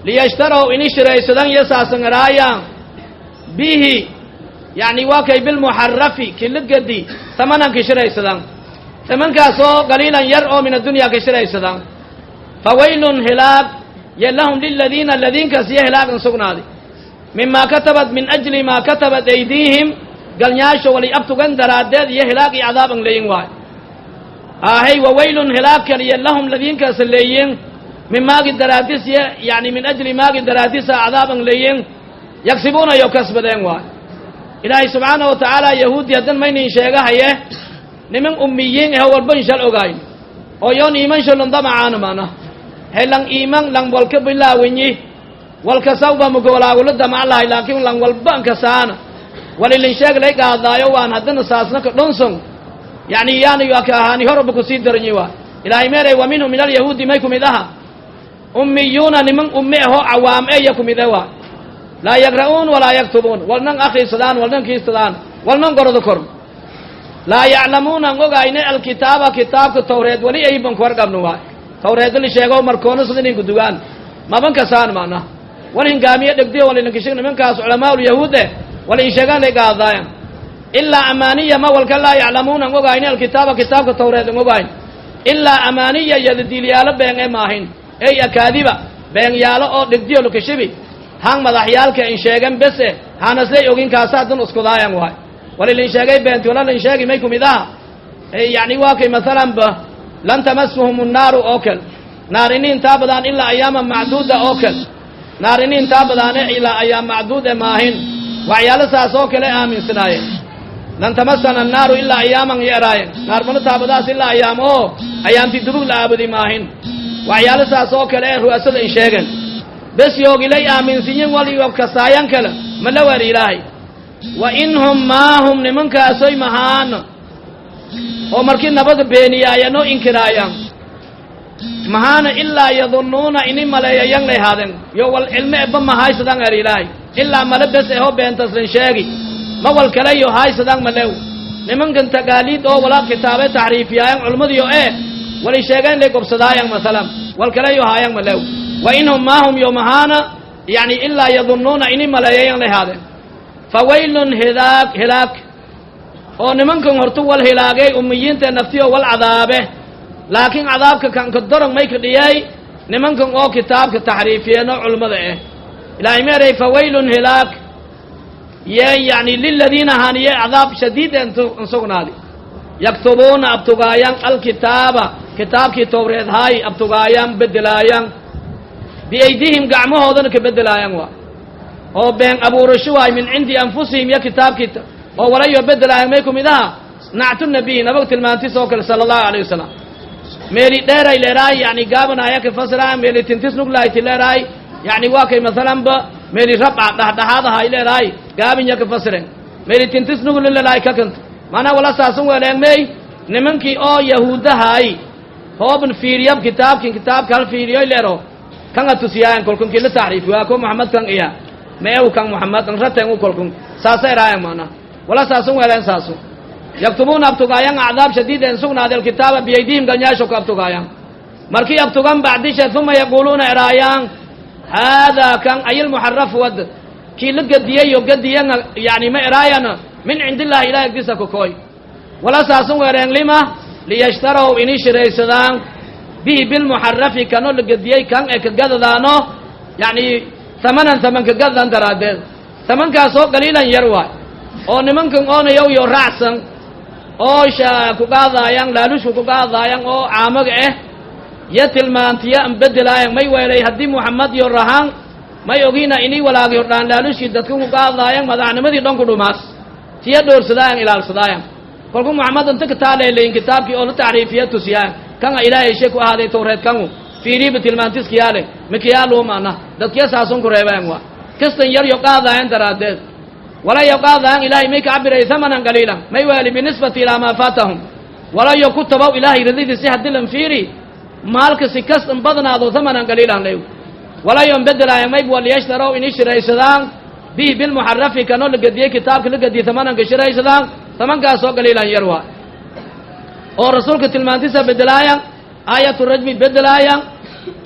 liyashtarow ini shiraysadan iyo saasan eraayan. Bihi yacni waa kay bilmuxarafi kilagadi tamanan kishiraysadaan, tamankaasoo qaliilan yar oo min addunya kishiraysadaan. Fawaylun hilaag ye lahum liladiina ladiinkaas iyo hilaagan sugnaaday, mimaa katabat, min ajli maa katabat aydiihim, galnyaasho walay abtugan daraaddeed iyo hilaag iyo cadaaban leeyin waayo. Ahay, wawaylun hilaag kaliya lahum ladiinkaas leeyin, min maagi daraadis iyo yani min ajli maagi daraadisa cadaaban leeyin, yagsibuuna yo kasbadeen waayo. Ilaahay subxaana wa tacaala yahuudi haddan maynin sheegahaye, niman ummiyiin eho walba inshal ogayn oo yoon iiman sholon damacaana mana he lang iiman lang walka bilaawinyi walka sawba mugowalaagula damac lahay, laakiin lang walba ankasaana walilin sheeg lay qaadaayo waan haddana saasna ka dhonson yani yaani waa ka ahaani horba kusii daranyi waa. Ilaahay meeray, wa minhum min alyahuudi may kumid aha ummiyuuna, niman ummi ahoo cawaam eya kumid e waa, laa yaqra'uun walaa yaktubuun, walnan akrisadaan, walnan kiistadaan, walnan gorodo kor, laa yaclamuuna an ogayne alkitaaba kitaabka tawreed wali ayban kuwarqabno waay. Tawreed li sheego markoona sida ninku dugaan maban kasaan maana wal hingaamiye dhegdiyo wal inkishig nimankaas culamaa'ul yahuud eh wal in sheegaan lay qaadaayan ilaa amaaniya ma walka. Laa yaclamuuna an ogayne alkitaaba kitaabka tawreed an ogayn ilaa amaaniya yadadiilyaalo been e maahin, ey akaadiba beenyaalo oo dhegdiyo lukashibi hang madaxyaalka in sheegan bese haanaslay ogin kaasa hadan uskudaayan waay. Walilin sheegay beenti wala lin sheegi may kumid aha, yani waa kay masalan ba lan tamasuhum nnaaru oo kale, naar ini intaa badaan ilaa ayaama macduuda oo kale, naar ini intaa badaane ilaa ayaam macduud e maahin, waxyaalo saas oo kale aaminsanaayeen. Lan tamasana annaaru ilaa ayaaman yeeraayen, naar mana taabadaas ilaa ayaam oo ayaamti dubug la aabudi maahin, waxyaalo saas oo kale ee ru'asada in sheegen bes yoogilay aaminsinyin waliyo kasaayan kale ma la waar. Ilaahay wa in hum maahum nimankaasoy mahaan oo markii nabaga beeniyaayan oo inkiraayaan mahaana ilaa yadunnuuna ini maleeyayan lay haadeen yo wal cilmi eba mahaysadan er. Ilaahay ilaa male bes eho beentaslan sheegi ma wal kale yo haysadan malew. Nimankan taqaaliid oo walaa kitaabe taxriifiyaayan culmadiyo ee wali sheegeen lay gobsadaayan masalan, wal kale yo haayan malew. Wa inhum maahum yo mahaana yani ilaa yadunnuuna ini maleeyayan lay haadeen. Fawaylun hilaag, hilaag oo nimankan hortu wal hilaagay ummiyiinta naftiyo wal cadaabe, laakiin cadaabka kanka dorong may ka dhiyay nimankan oo kitaabka taxriifiyeenoo culmada eh. Ilaahay meeray, fawaylun hilaag ye yani liladiina haaniye cadaab shadiid insugnaadi, yaktubuuna abtugaayan alkitaaba kitaabkii towreed haay abtugaayan bedelaayan, biaydihim gacmahoodana ka bedelaayan waa oo been abuurasho waay, min cindi anfusihim iyo kitaabkii oo walayo bedelaayan. May kumid aha nactu nabiy, nabag tilmaantis oo kale sala allahu alayh wasalam, meeli dheeray leeraay yani gaabanaya ka fasiraayan, meeli tintis nuglahayti leeraay yani waa kay masalanba meeli rabca dhexdhexaadahay leeraay gaabinya ka fasiren, meeli tintis nugli leeraay kakanta manaa wala saasun weeleeng. Mey nimankii oo yahuudahaay hooban fiiriyab kitaabkin kitaabka hal fiiriyoy leero kanga tusiyaayan kolkun kila taxriifi waa ko Muxamed kan iya meew kan Muxamed an raten u kolkun saasa eraayan mana wala saasun weeleen saasu. Yaktubuuna abtugaayan acdaab shadiida sugnaade alkitaaba biaydihim galnyaasho ku abtugaayan, markii abtugan bacdisha uma yaquuluuna eraayaan haadaa kan ayilmuxaraf wad kii la gadiyayo gadiyana yani ma eraayana min cindi illahi ilahi agdiisa kokoy wala saasun weereen. Lima liyashtarow ini shiraysadaan bihi bilmuxarafi kanoo la gadiyey kan ee kagadadaano yani hamanan haman kagadadan daraaddeed, hamankaasoo qaliilan yar waay oo nimankan oonayow yo raacsan oo sha ku qaadaayan laalushku ku qaadaayan oo caamaga eh yo tilmaantiya an bedelaayan. May weelay haddii Muxamed yo rahaan may ogina inii walaagi hordhaan laalushkii dadkan ku qaadaayan madaxnimadii dhan ku dhumaas tiya dhoorsadaayan ilaalsadaayan kolku Muxamed inta kataaleylayin kitaabkii oo la taxriifiya tusiyaayan kanga ilaahay shay ku ahaaday tawreed kangu fiiriiba tilmaantiskiyaale mikiyaaluu maana dadkiya saasun ku reebayan waa kastan yar yo qaadaayan daraaddeed wala yo qaadaayan. Ilaahay may ka cabiray hamanan qaliilan, may weeli binisbati ilaa maa faatahum wala yo ku tabow ilaahay radidiisi haddii lan fiiri maalka si kas in badnaado hamanan qaliilan lew wala yon bedelaayan. Mayb waliyashtarow ini shiraysadaan bihi bilmuxarafi kanoo la gediyey kitaabka la gediyey hamananka shiraysadaan, hamankaasoo qaliilan yar waa oo rasuulka tilmaantisa bedelaayan, aayatu rajmi bedelaayan,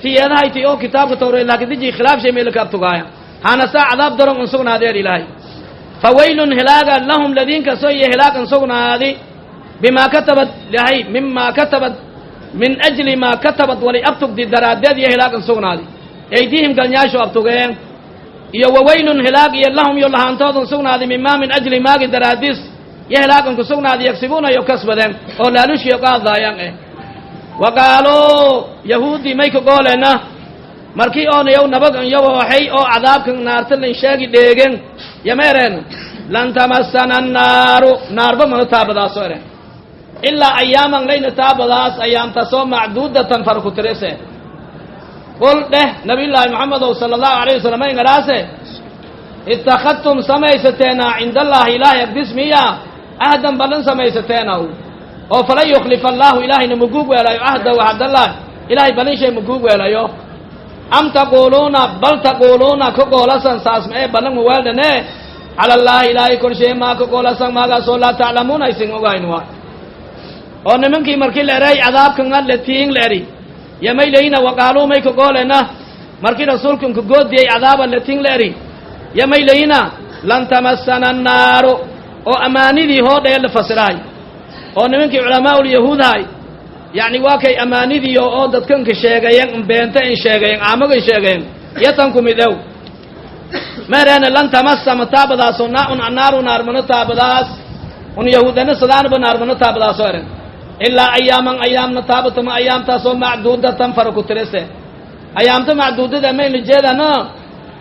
tiyeedahayti oo kitaabka tawreed laakadiji khilaaf shay meelka abtugaayan hana saa cadaab daron un sugnaadeer. Ilaahay Fawaylun hilaaga lahum ladiinkaso iyo hilaagan sugnaadi bimaa katabat lahay mimaa katabat min ajli maa katabat wali abtugdi daraaddeed iyo hilaagan sugnaadi aydiihim galnyaashu abtugeen iyo wawaylun hilaag iyo lahum yo lahaantoodan sugnaadi mimaa min ajli maagi daraadiis iyo hilaagan ku sugnaadi yagsibuuna yo kasbadeen oo laalushiyo qaadaayan eh. Wa qaaluu yahuuddii may ka gooleena markii oonayow nabagan yabooxay oo cadaabkan naarta lan sheegi dheegen yameereen lan tamasana annaaru naarba mana taabadaaso eren ilaa ayaaman layna taabadaas ayaamtasoo macduudatan fara ku tirise. Qul dheh nabiyullaahi moxamedow sala allahu alayh wasalam ingaraase ittakhadtum samaysateena cindallaahi ilaahay agdis miya ahdan ballan samaysateena oo falan yukhlifa allaahu ilaahayna maguug weelayo ahdahu ahdallahi ilaahay ballan shay maguug weelayo. Am taquuluuna bal taquuluuna ka goolasan saasma ee ballan maweeldhane cala allaahi ilaahay korshee maa ka goolasan maagaasoo laa taclamuuna aysin ogayn waa oo nimankii markii la eray cadaabkan la tiin la eri yamaylayna waqaaluu may ka goolena markii rasuulkan ka goodiyey cadaaba la tiin la eri yamaylayna lan tamasana annaaru oo amaanidii hoodhee la fasirahay oo nimankii culamaaulyahuudhay yacni waa kay amaanidii oo dadkanka sheegayen beenta in sheegayen caamagan sheegayen iyo tan ku midow meereena lan tamasa mataabadaasoo naa-un annaaru naarmano taabadaas un yahuudana sadaanba naarmano taabadaasoo eren ilaa ayaaman ayaamna taabatama ayaamtaasoo macduudatan fara ku tirise ayaamta macduudada mayna jeedana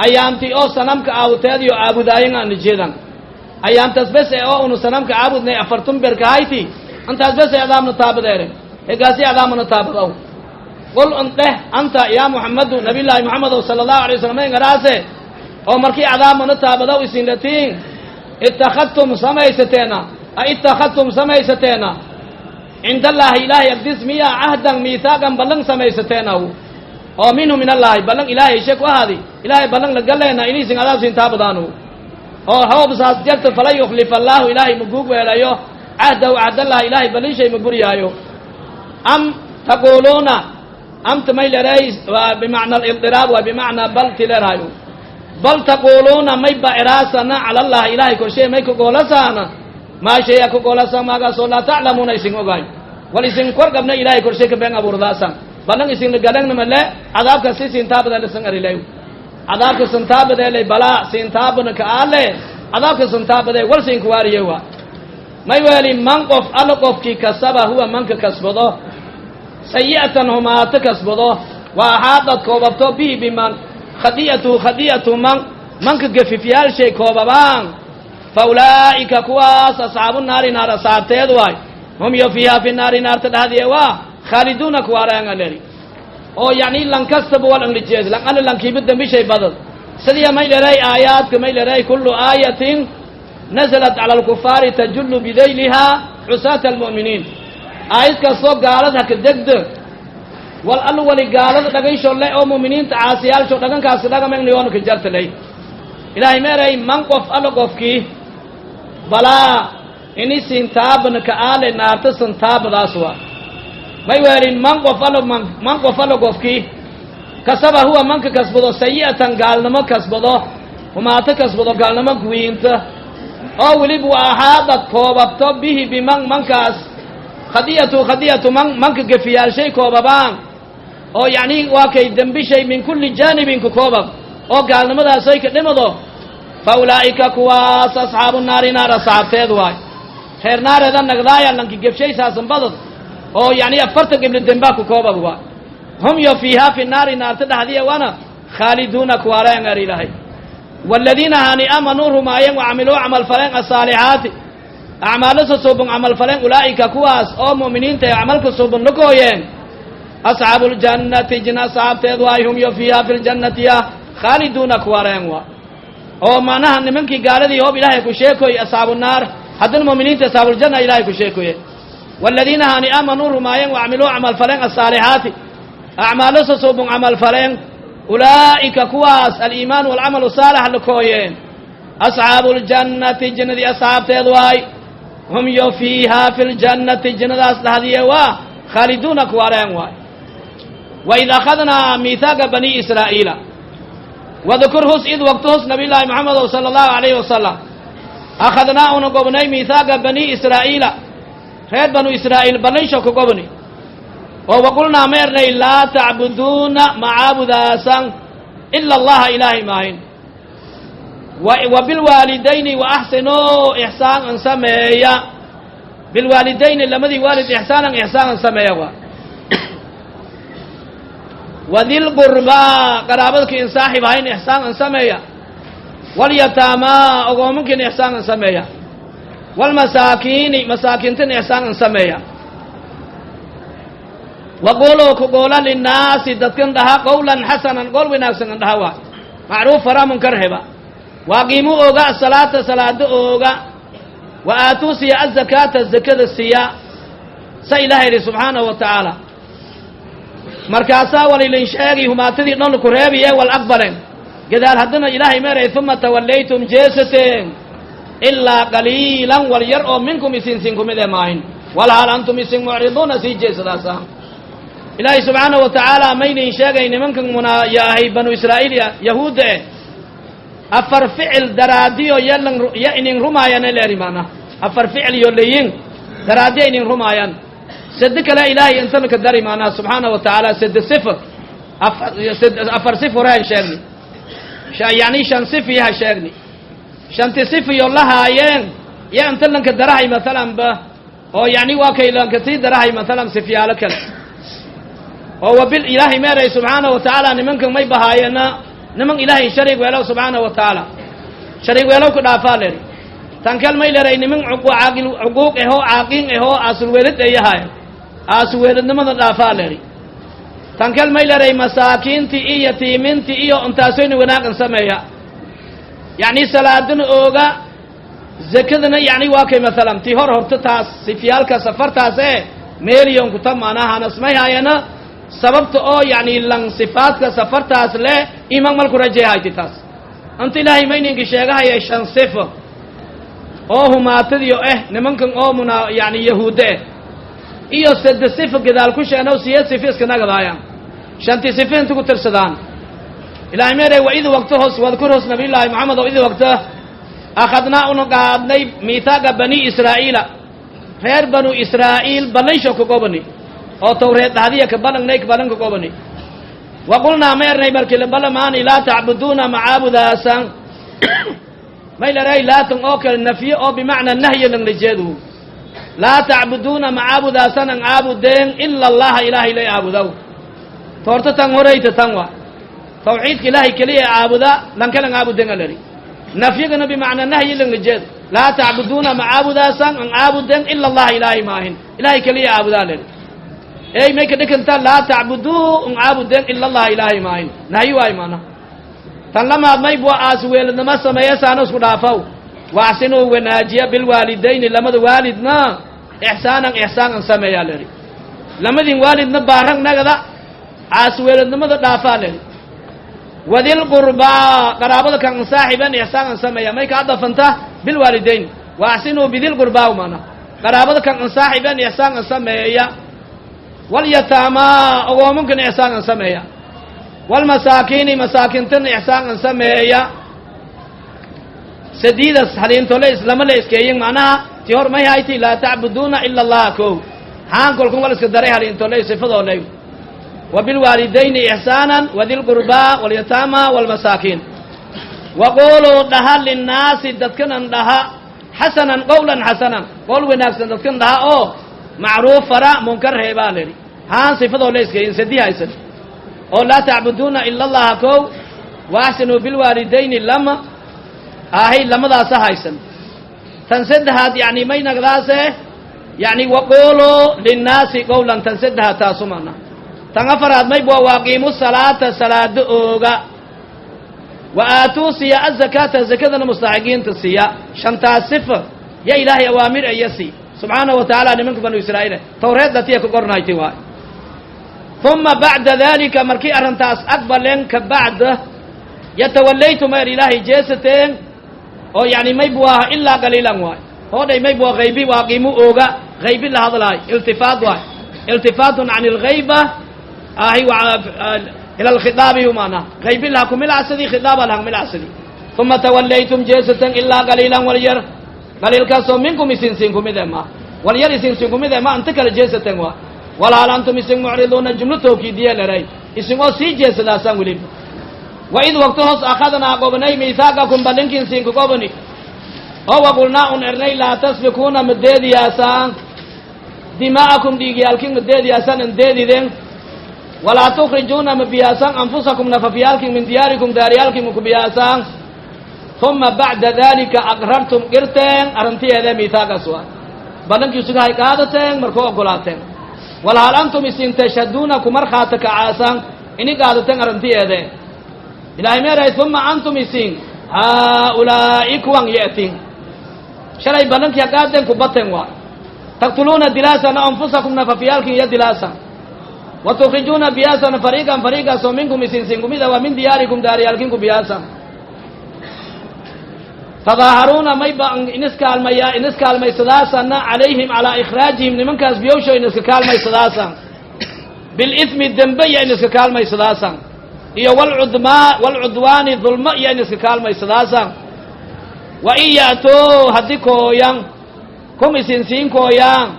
ayaamtii oo sanamka aawuteediyo caabudaayen aana jeedan ayaamtaas bes e oo unu sanamka caabudnay afartun berkahayti intaas bes e adaamna taabadeere hegaasi adaamana taabadow. Qul un dheh anta yaa muxamadu nabiyullaahi moxamedow sala allahu alay wasalam ingaraase oo markii cadaabmana taabadow isinlatiin ittakhadtum samaysateena a ittakhadtum samaysateena cindallaahi ilaahay agdis miya cahdan miihaaqan ballan samaysateena oo minhu min allaahi ballan ilaahay ishe ku ahaadi ilaahay ballan la galeena inaysin cadaab siin taabadaanu oo hoob saas jarta falan yukhlifa allaahu ilaahay maguug weelayo cahdahu cahdallahi ilaahay ballan shay ma buryaayo. Am taquuluuna amta may leray waa bimacna alidiraab waa bimacnaa bal tileraayo bal taquuluuna may ba eraasana cala allahi ilaahay korshee may ka goolasaana maa shaya ka goolasa maagaasoo laa taclamuuna isin ogaay wal isin kor qabna ilaahay korshee ka been abuurdaasan ballan isinla galangnama le cadaabka si siintaabada lisan arilew cadaabka sintaabadee balaa siintaabana ka aale cadaabka sintaabadee wal siinkuwaariye waa may weeli man qof alla qofkii kasaba huwa manka kasbado sayi'atan humaato kasbado waa axaadad koobabto bihi biman khadi'atuhu khadi'atu man manka gafifyaalshay koobabaan fa ulaa'ika kuwaas asxaabu naari naar asxaabteed waay hum yo fiiha fi naari naarta dhahdiye waa khaaliduuna kuwaaraanga leri oo yacni lankastaba wal anglijeed lan alla lankiiba dembishay badad sidiya may leray aayaadka may leray kullu aayatin nazalat cala alkufaari tajullu bidayliha cusaata almu'miniin aayad kastoo gaalada haka degda wal alla wali gaalada dhagaysho le oo mu'miniinta caasiyaalsho dhagankaasi dhagamegniyoona ka jartaley ilaahay meeray man qof alla qofkii balaa ini siintaabana ka aale naarta sintaabadaas waa may weelin man qof alla man qof alla qofkii kasaba huwa manka kasbado sayi'atan gaalnimo kasbado humaato kasbado gaalnimo kuwiinta oo weliba wa axaadad koobabto bihi biman mankaas khadiyatu khadiyatu man manka gefiyaalshay koobabaan oo yacni waa kay dembishay min kulli jaanibin ku koobab oo gaalnimadaasoy ka dhimado fa ulaa'ika kuwaas asxaabu naari naar asxaabteed waay reer naareeda nagdaaya lanki gefshay saasan badad oo yacni afartan qibli dembaa ku koobab waay hum yo fiihaa fi naari naarta dhexdiya waana khaaliduuna kuwaareen ar ilaahay waaladiina hani aamanuu rumaayeen wacamiluu camal faleen asaalixaati acmaalo susuubun camal faleen ulaa'ika kuwaas oo mu'miniinta ee camalka suubun la gooyeen asxaabu ljannati jina asxaabteed waay hum yo fiiha fi ljannati ya khaaliduuna kuwaareen waa oo macnaha nimankii gaaladii hoob ilaahay ku sheekoy asxaabu naar haddana mu'miniinta asxaabuuljanna ilaahay ku sheekoye waaladiina hani aamanuu rumaayeen wacamiluu camal faleen asaalixaati acmaalo susuubun camal faleen ulaa'ika kuwaas aliimaan walcamalu saalix la kooyeen asxaabu ljannati jannadii asxaabteed waay hum yo fiihaa fi ljannati jannadaas dhahdiye waa khaaliduuna kuwaareen waay. Waid akhadnaa miihaaqa bani israa'iila wadkur hus id waqtu hus nabiyullaahi moxamedow sala allahu alayhi wasalam Akhadnaa una gobnay miithaaqa bani Israa'iila, reer Banu Israa'iil ballansho ka gobni, oo waqulnaa ma ernay: laa tacbuduuna, macaabudaasan, ila Allaha, Ilaahay maahin, wa bilwaalidayni wa axsinuu, ixsaan an sameeya, bilwaalidayni, lamadii waalid, ixsaanan, ixsaan an sameeya, waa wadilqurbaa, qaraabadka in saaxib ahayn ixsaan an sameeya, walyataamaa, ogoomankiina ixsaan an sameeya, walmasaakiini, masaakiintina ixsaan an sameeya, waquluu, ku goola, linnaasi, dadkan dhaha, qowlan xasanan, qool wanaagsan an dhaha, waa macruuf fara, munkar heba, waaqiimuu, ooga, asalaata, salaado ooga, wa aatuu, siya, azakaata, zakada siya, sa Ilaha yidhi subxaanahu wa tacaala. Markaasaa walilin sheegi humaatadii dhan ku reebiye wal aqbaleen. Gadaal haddana Ilaahay meeray: uma tawallaytum, jeesateen, ilaa qaliilan, wal yar oo minkum, isinsin kumid ee maahin, walhaal antum isin mucriduuna, sii jeesadaasa. Ilaahay subxaanahu wa tacaala maynin sheegay nimankan munayaahay Banu Israa'iil, Yahuudda eh, afar ficil daraadiyo yalan ya inin rumaayana leeri, maana afar ficil yo leyin daraadiyo inin rumaayaan. Sade kale Ilaahay intana ka dari, maanaa subxaanahu wa tacaala sade sifo, afar sif horehan sheegni, yacni shan sifiyaha sheegni, shanti sifiyo lahaayeen ya inta lanka darahay mathalan ba, oo yacni waa kay lanka sii darahay mathalan sifyaalo kale oo wabil. Ilaahay meeray subxaanahu wa tacaala nimankan may bahaayeena niman Ilaahay sharig weelow subxaanahu wa tacaala, sharig weelow ku dhaafaa leri. Tan kal may leray niman caaqil cuquuq ahoo caaqiin ahoo aasulweelid eeyahay, aasulweelidnimada dhaafaa leri. Tan kal may leray masaakiintii iyo yatiimintii iyo intaasoyna wanaagan sameeya, yacni salaadana ooga, zakadana, yacni waa kay mathalan tii hor horta taas sifyaalka safartaas ee meeliyon kuta maanaha nasmay haayana sababta oo yacni lan sifaadka safartaas leh iman malku rajeehayti. Taas anta Ilaahay mayninka sheegahaya shan sifo oo humaatadiyo eh nimankan oo muna yacni Yahuudda eh, iyo sade sifo gadaal ku sheenow siyeed sifo iska nagadaayaan, shanti sifo inta ku tirsadaan. Ilahay meeray: wa id waqto hoos, wadkur, hoos, Nabiyullaahi Moxamed oo id waqto akhadnaa, una qaadnay, miithaaqa bani Israa'iila, reer Banu Israa'iil ballansho ka gobani, oo Tawreed dhahdiya ka balangnay, balan ka gobani, wa qulnaa, ma ernay markii la balamaani: laa tacbuduuna, macaabudaasan. May laray laatan oo kale nafye oo bimacnaa nahyi langla jeedu: laa tacbuduuna, macaabudaasan an caabudeen, ila Allaha, Ilaahay lay caabudaw. Toorto tan horeyta tan wa tawxiidka Ilaahay keliya caabuda, lankalan caabuden alari. Nafyigana bimacnaa nahyi langla jeedo: laa tacbuduuna, macaabudaasan an caabuden, ila Allaha, Ilaahay maahin, Ilaahay keliya caabudaa lari. Ey may ka dhikanta: laa tacbuduu, an caabuden, ila Allaha, Ilaahay maahin, nahyi waay maana. Tan lamaad may bua aas weeladnimo sameeya saana isku dhaafaw, waaxsinuu, wanaajiya, bilwaalidayni, lamada waalidna, ixsaanan, ixsaan an sameeyaa leri. Lamadin waalidna baarag nagada, caas weeladnimada dhaafaa leri. Wadilqurbaa, qaraabada kan saaxiban ixsaan an sameeya. May ka adafanta bilwaalidayn, waaxsinuu bidilqurbaa, maana qaraabada kan an saaxiban ixsaan an sameeya, walyataamaa, ogoomankan ixsaan an sameeya, walmasaakiini, masaakintan ixsaan an sameeya. Sadiidas haliintole lama la iskeeyin, macnaha ti hor may hayti: laa tacbuduuna ila Allah kow, haan kolkun wal iska daray haliintole sifadoolay: wa bilwaalidayni ixsaanan, wadilqurbaa, walyataama, walmasaakiin. Waquluu, dhaha, linnaasi, dadkanan dhaha, xasanan, qowlan xasanan, qowl wanaagsan dadkan dhaha, oo macruuf fara, munkar reebaa lehi. Haan sifadoo la iskeeyin sadi haysan oo laa tacbuduuna ila Allaha kow, wa axsinuu bilwaalidayni lama ahay, lamadaasa haysan. Tan saddexaad yacni may nagdaase yacni waquluu linnaasi qowlan, tan saddexaad taasu mana. Tan afaraad may bua waaqiimu salaata, salaado ooga, wa aatuu, siya, azakaata, zakadana mustaxiqiinta siya. Shantaas sifa ya Ilaahay awaamir iya si subxaanahu wa tacaala nimanka Banu Israa'iil Tawreed datiya ka qornayti waay. Uma bacda dalika, markii arrintaas aqbaleen ka bacda, yatawallaytum, er Ilaahay, jeesateen, oo yacni may buu aha ilaa qaliilan waay. Hoodhay may bua haybi, waaqiimu ooga, haybi la hadlaay, iltifaat waay, iltifaatun can ilghayba ahi ila alkhitaabi, maanaa haybi laha kumilacsadii, khitaaba laha milacsadii. Uma tawallaytum, jeesatan, ilaa qaliilan, walyar. Qaliilkaasoo minkum isin siinkumide ma walyar isin siinkumide ma inta kala jeesateen waa. Walaal antum isin mucriduuna jumlo tawkiidiye leray isin oo sii jeesadaasaan weliba. Waid waqti hoos akhadnaa qobnay miithaaqakum ballinkin siinku qobni oo waqulnaa un ernay laa tasfikuuna madeediyaasaan dimaa'akum dhiigyaalkin madeediyaasaan andeediden walaa tukhrijuuna mabiyaasaan anfusakum nafafyaalkin min diyaarikum daariyaalkin makubiyaasaan uma bacda dalika aqrartum qirteen arrintiyeedee miithaaqaas waa ballankiisugahay qaadateen markuu ogolaateen. Walhal antum isin tashhaduuna kumarkhaata kacaasaan ini qaadateen arrintiyeede. Ilaahay meeray uma antum isin haaulaa'i kuwan ye'tin shalay ballankii haqaadeen kubateen waa. Taqtuluuna dilaasana anfusakum nafafyaalkin iyo dilaasan wa tukhrijuuna biyaasana fariiqan fariiqaasoo minkum isin sinkumida waa min diyaarikum daariyaalkinku biyaasan. Tadaaharuuna mayba iniskaalmaya iniskaalmaysadaasana calayhim calaa ikhraajihim nimankaas biyowsho iniska kaalmaysadaasan bilithmi dembe iyo iniska kaalmaysadaasan iyo walcudmaa walcudwaani dulmo iyo iniska kaalmaysadaasan. Wa in ya'tuu haddii kooyan kum isin siin kooyaan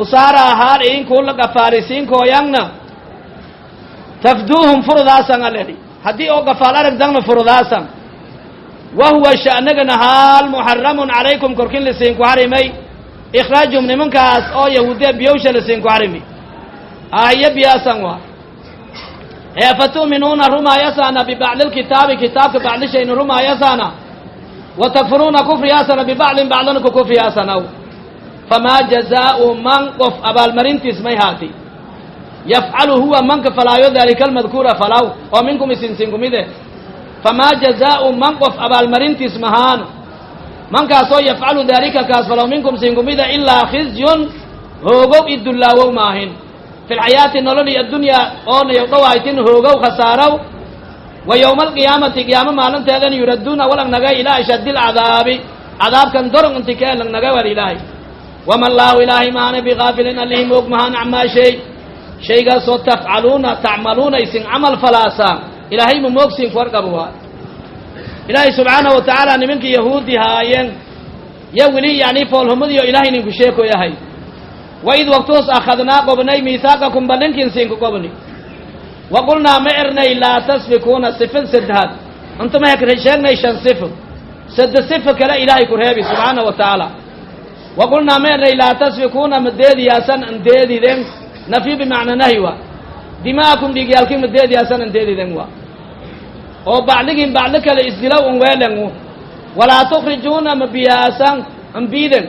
usaara ahaan iinkuula gafaali siin kooyanna tafduuhum furudaasan aleli haddii oo gafaal aragdanna furudaasan. Wa huwa sha'nagana haal muxaramun calaykum korkin lasiinku xarimay ikhraajum nimankaas oo yahuudiya biyowsha lasiinku xarimi ahiyo biyaasan waa. Ee fatu'minuuna rumaayasaana bibacdi lkitaabi kitaabka bacdishayna rumaayasaana wa takfuruuna kufriyaasana bibacdin bacdana ku kufriyaasanaw. Famaa jazaau man qof abaalmarintiis may haati yafcalu huwa manka falaayo daalika almadkuura falaw oo minkum isin sinkumide. Famaa jazaau man qof abaalmarintiis mahaan mankaasoo yafcalu daalika kaas falaw minkum sinkumida ilaa khizyun hoogow i dullaawow maahin fi lxayaati nololi addunyaa oonayow dhawaytin hoogow khasaarow. Wa yowma alqiyaamati qiyaamo maalinteedan yuradduuna walang nagay ilaa ashaddi alcadaabi cadaabkan dorong inti kee lang nagay war ilaahay. Wama allaahu ilaahay maana bigaafilin alihi moog mahaan camaa shay shaygaasoo tafcaluuna tacmaluuna isin camal falaasaan ilaahay ma moogsiin kuwarqabo waa. Ilaahay subxaanahu wa tacaala nimankii yahuudi haayeen yo weli yacni foolhumadiyo ilaahay ninku sheekoyahay. Waid waqtuus akhadnaa qobnay miithaaqakum ballinkin siinku qobni wa qulnaa ma ernay laa tasfikuuna sifad saddexaad inta ma hekra sheegnay shan sifo sadde sifo kale ilaahay ku reebi subxaanahu wa tacaala. Wa qulnaa ma ernay laa tasfikuuna madeediyaasan andeediden nafyu bimacnaa nahyi wa dima'akum dhiigyaalkin madeediyaasan andeediden wa oo bacdigin bacdo kale isdilow un weelengu. Walaa tukhrijuuna ma biyaasan ambiiden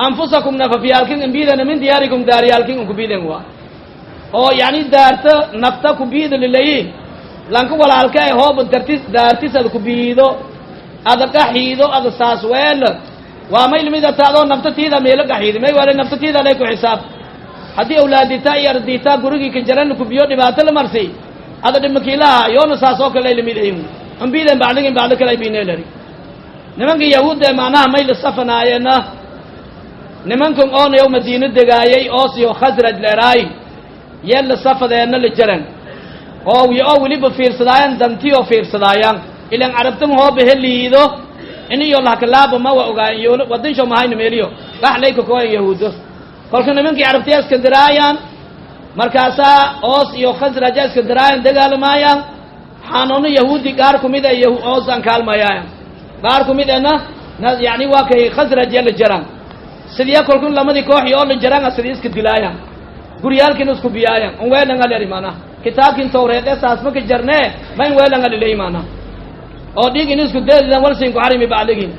anfusakum nafafyaalkin ambiidana min diyaarikum daariyaalkin unkubiiden wa oo yacni daarta nafta kubiida lilayi lanka walaalka e hooba dartis daartis ada kubiido ada qaxiido ada saas weel waa may limidata adoo nafta tiida meelo qaxiidi may wale nafta tiida lay ku xisaab. Haddii awlaadita iyo ardiita gurigii kajaran kubiyo dhibaato la marsi ada dhimakiilaha yoona saas oo kale ay lamid ayin ambiiden bacdigin bacdo kale ay bineelari. Nimankii yahuudda ee macnaha may la safanaayeenna nimankan oonayow madiino degaayay oos iyo khasraj leeraay yee la safadeenna la jaran oo oo weliba fiirsadaayan dantiyoo fiirsadaayaan ilan carabtan hooba heliido iniyo lahakalaaba ma wa ogaayan yo wadinsho mahayna meeliyo qaxlayka kooyan yahuudo. Kolka nimankii carabtiya iskandiraayaan markaasaa oos iyo khasraja iskandiraayaan dagaalamaayaan xanuuno yahuudi qaar kumid e oos aan kaalmayaayan qaar kumid ena yani waa kay khasraj ya la jaraan sidiya kolkun lamadii kooxi oo la jaraan sidii iska dilaayaan guryaalkiina isku biyaayan un weelanga leri maanaa kitaabkin tawreed ee saas ma ka jarnee ma in weelanga liley maanaa oo dhiig ini isku deedidan walsiinku xarimi bacdigin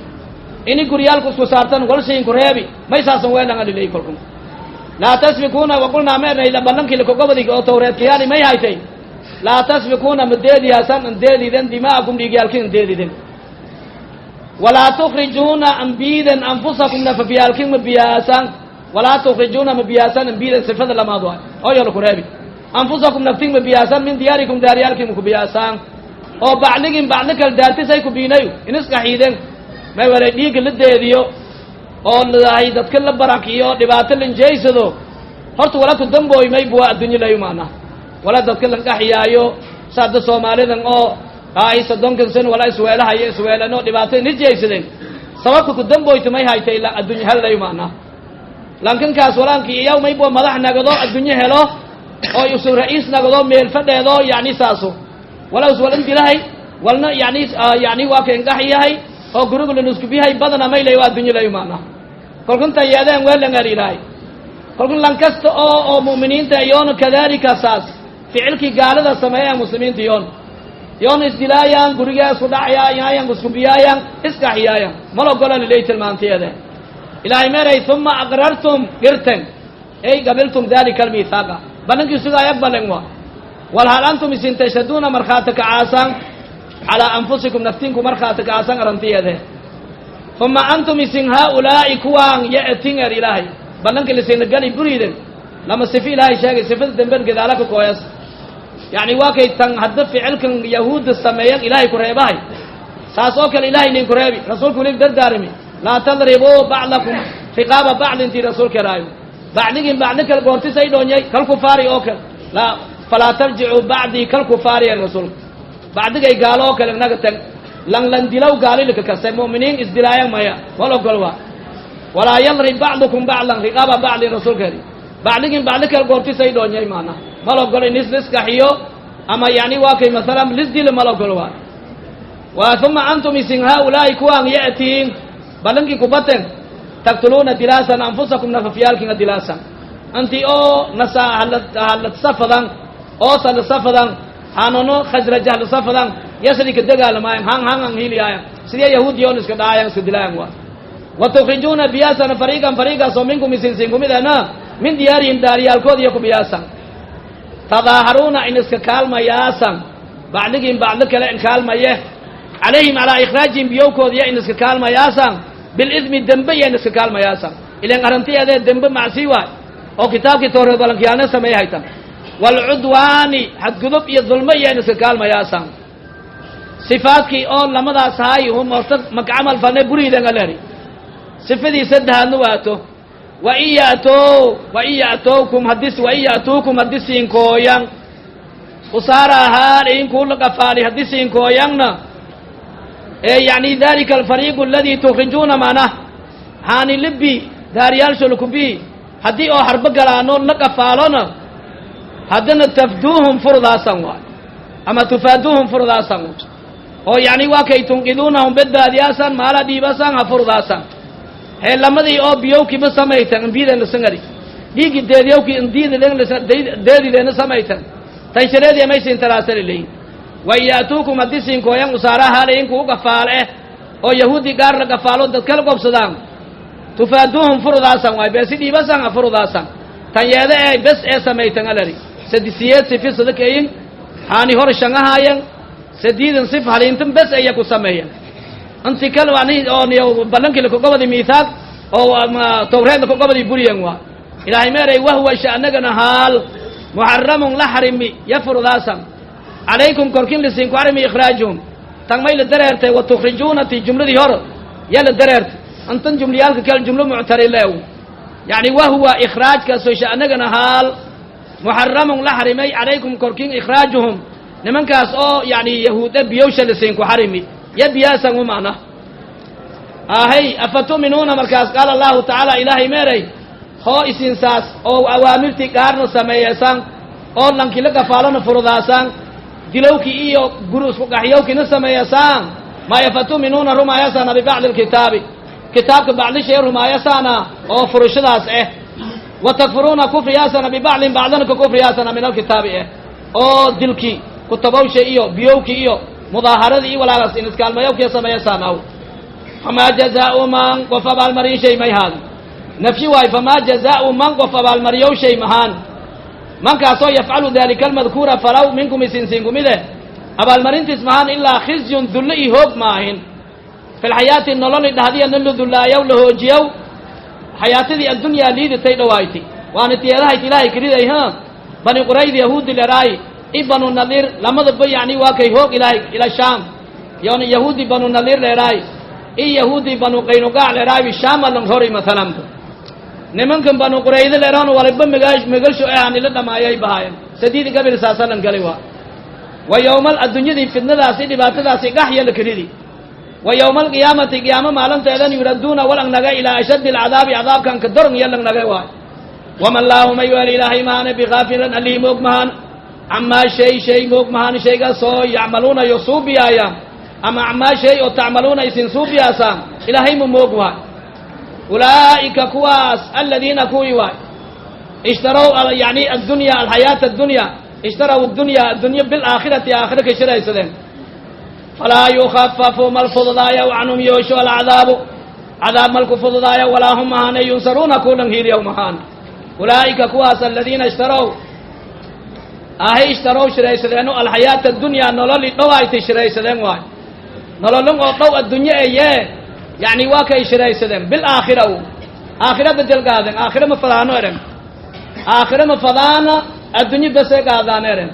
ini guryaalku isku saartan walsiinku reebi may saasan weelanga liley kolkun. Laa tasfikuuna waqulnaa ma ernay ballankii lakogobadigi oo tawreedkayaali may haytay laa tasfikuuna ma deediyaasan an deediden dima'akum dhiigyaalkin an deediden. Walaa tukhrijuuna ambiiden anfusakum nafafyaalkin ma biyaasan walaa tukhrijuuna ma biyaasan ambiiden sifada lamaad waay oo yolo ku reebi anfusakum naftin ma biyaasan min diyaarikum daariyaalkin maku biyaasaan oo bacligin bacli kale daartis ay ku biinayu inisqaxiiden may walay dhiigga la deediyo oo ladahay dadka la barakiyo dhibaato lanjeysado horta wala ku dambooy may buwa adduunyo layu maanaa wala dadka lanqaxiyaayo saada soomaalidan oo ay soddonkan san wala isweelahayo isweelano dhibaato inijeysadeen Sababka ku damboyta may haytay ila addunya hellay macna. Lankankaas walaankii iyaw maybo madax nagado adduunyo helo oo isu ra'iis nagado meel fadheedo yacni saaso walaw walan dilahay walna yacni yacni waa ka ingax yahay oo gurigu lanuskubiyahay badana maylay waa adduunyo lay macna. Kolkunta yeedeen weelan arilahay kolkun lankasta oo mu'miniinta iyoona kadalika saas ficilkii gaalada sameeyaan muslimiinta iyoon yoon isdilaayaan gurigaa isku dhacayaayaan iskubiyaayaan iskaxiyaayaan mal ogola lilay tilmaantiyeede. Ilaahay meeray uma aqrartum qirten ey qabiltum dalika almithaaqa ballankii sugaa aqbalen wa wal hal antum isin tashhaduuna markhaati kacaasan calaa anfusikum naftiinku markhaati kacaasan arantiyede. Uma antum isin haaulaa'i kuwaan ya'tin er ilaahay ballankii lisina gali buriiden lama sifo ilaahay sheegay sifada damben gadaala ka kooyas yacni waa kay tan hadda ficilkan yahuudda sameeyan ilaahay ku reebahay saas oo kale ilahay nin ku reebi rasuulku weliba dardaarimi laa tadribuu bacdakum riqaaba bacdi intii rasuulka eraayo bacdigin bacdi kale goortisay dhoonyay kal kufaari oo kale laa falaa tarjicuu bacdii kal kufaari er rasuulka bacdigay gaalo oo kale naga tag langlan dilow gaalilika kase mu'miniin isdilaayan maya wal ogol waa walaa yadrib bacdukum bacdan riqaaba bacdin rasuulka eri bacdigin bacdi kale goortisay dhoonyay maana mal ogolo in isliskaxiyo ama yani waa kay masalan lisdilo mal ogolo waa wa uma antum isin haaulaa'i kuwaan ya'tiin ballankii kubaten taqtuluuna dilaasan anfusakum nafafyaalkinga dilaasan anti oo nasa haladsafadan oos halasafadan hanono khasraj halasafadan yasri ka dagaalamaayan han han an hiiliyaayan sidee yahuudiya on iska dhaayan iska dilaayan waa wa tukhrijuuna biyaasana fariiqan fariiqaasoo minkum isin sinkumidana min diyaarihim daariyaalkood iyo ku biyaasan tadaaharuuna in iska kaalmayaasan bacdigiin bacdo kale in kaalmaye calayhim calaa ikhraajihim biyowkoodiya in iska kaalmayaasan bilidmi dembe iyo in iska kaalmayaasan ilan arrantiyeedee dembe macsii waay oo kitaabkii towreed balankiyaana sameey haytan waalcudwaani xadgudub iyo dulmo iyo in iska kaalmayaasan sifaadkii oo lamadaas haay hum horta maka camal falne buriidan aleri sifadii saddexaadna waato wain ya'too wain ya'tookum haddii wain ya'tuukum haddii siinkooyan usaara ahaan idinkuu la qafaali haddii siinkooyanna ee yacni dalika alfariiqu aladi tukhrijuuna manah haani libi daariyaalsholkubi haddii oo harbo galaano la qafaalona haddana tafduuhum furdaasan waay ama tufaaduuhum furdaasan oo yacni waa kay tunqiduunahum badbaadiyaasan maala dhiibasan ha furdaasan hee lamadii oo biyowkiiba samaytan imbiidana sangari dhiigi deediyowki indiidadeedideena samaytan tanshareediya maysin taraasali leeyin wain ya'tuukum haddii siinkooyan usaaraha idinkuu gafaal eh oo yahuudi gaar la gafaalo dad kala gobsadaan tufaaduuhum furdaasan waay beesi dhiibasan ha furdaasan tan yeeda ee bes ee samaytan alari sadisiyeed sifi sadakayin haani hor shangahaayan sadiidan sif haliintan bes aya ku sameeyan inti kale ani oo niyo ballankii lakagobadi miithaaq oo towreed lakagobadi buriyan waa ilaahay meeray wahwa sha'nagana haal muxaramun la xarimi ya furdaasan calaykum korkin lisiinku xarimi ikhraajuhum tan may la dareertay wa tukhrijuuna ti jumladii hor yaa la dareertay intan jumliyaalka kale jumlo muctarileew yacni wahuwa ikhraajkaasoo sha'nagana haal muxaramun la xarimay calaykum korkin ikhraajuhum nimankaas oo yacni yahuuda biyowsha lisiinku xarimi ya biyaasan u macna ahay afa tu'minuuna markaas qaala allahu tacaala ilaahay meeray hoo isinsaas oo awaamirtii gaarna sameeyesan oo lankila gafaalona furdaasan dilowkii iyo guri isku qaxyowkiina sameeyasaan maya fatu'minuuna rumaayasana bibacdi alkitaabi kitaabka bacdishay rumaayasaana oo furushadaas eh wa takfuruuna kufriyaasana bibacdin bacdana ka kufriyaasana min alkitaabi eh oo dilkii kutabowsha iyo biyowkii iyo mudaaharadii iyo walaagaas in iskaalmayowkiya sameeyasaan aw famaa jazaau man qof abaalmarin shay may haadi nafyi waay famaa jazaau man qof abaalmariyow shay mahaan mankaasoo yafcalu dalika almadkuura falaw minkum isinsiinkumide abaalmarintiis mahaan ilaa khizyun dullo iyo hoog maahin filxayaati nololi dhahdiyana la dullaayow la hoojiyow xayaatadii addunyaa liidatay dhawaaytay waana tiyeedahayd ilaahay kariday ha bani qurayd yahuudi leraay i banu nadiir lamadaba yacni waa kay hoog ilaahay ila shaam yoona yahuudi banu nadiir leeraay i yahuudi banu qaynuqaac leeraay shaama lan hori masalan nimankan banu quraydo leeraan waliba megalsho eh aan ila dhamaayay bahaayeen sadiidi gabil saasalan galay waa wa yowmal adduunyadii fitnadaasi dhibaatadaasi gaxya la karidi Wa yowma alqiyaamati, qiyaamo maalinteedan, yuradduuna walang naga ilaa ashaddi alcadaabi, cadaabkan ka doron iyo lang naga waay. Wama allaahu may weel ilaahay maana bikaafilan allihii moog mahaan camaa shay, shay moog mahaan shaygaasoo yacmaluuna yo suubiyaayaan, ama camaa shay oo tacmaluuna isin suubiyaasaan ilaahay mu moog waay. Ulaa'ika kuwaas aladiina kuwii waay ishtarow yani addunya, alxayaata addunya, ishtaraw addunya, addunyo bilaakhirati, aakhiro ka shiraysadeen. Falaa yukhafafu mal fududaayo canhum yoosho alcadaabu, cadaab malku fududaayo, walaa hum mahaane yunsaruuna kulan hiiliyaw mahaan. Ulaa'ika kuwaas aladiina ishtarow ahay ishtarow shiraysadeeno alxayaata addunya, nololi dhow aytay shiraysadeen waay, nololun oo dhow addunye eyee yacni waa kay shiraysadeen bilaakhira, u aakhira bedel gaadeen, aakhira ma fadaano eren, aakhira ma fadaana, addunye bese gaadaan eren.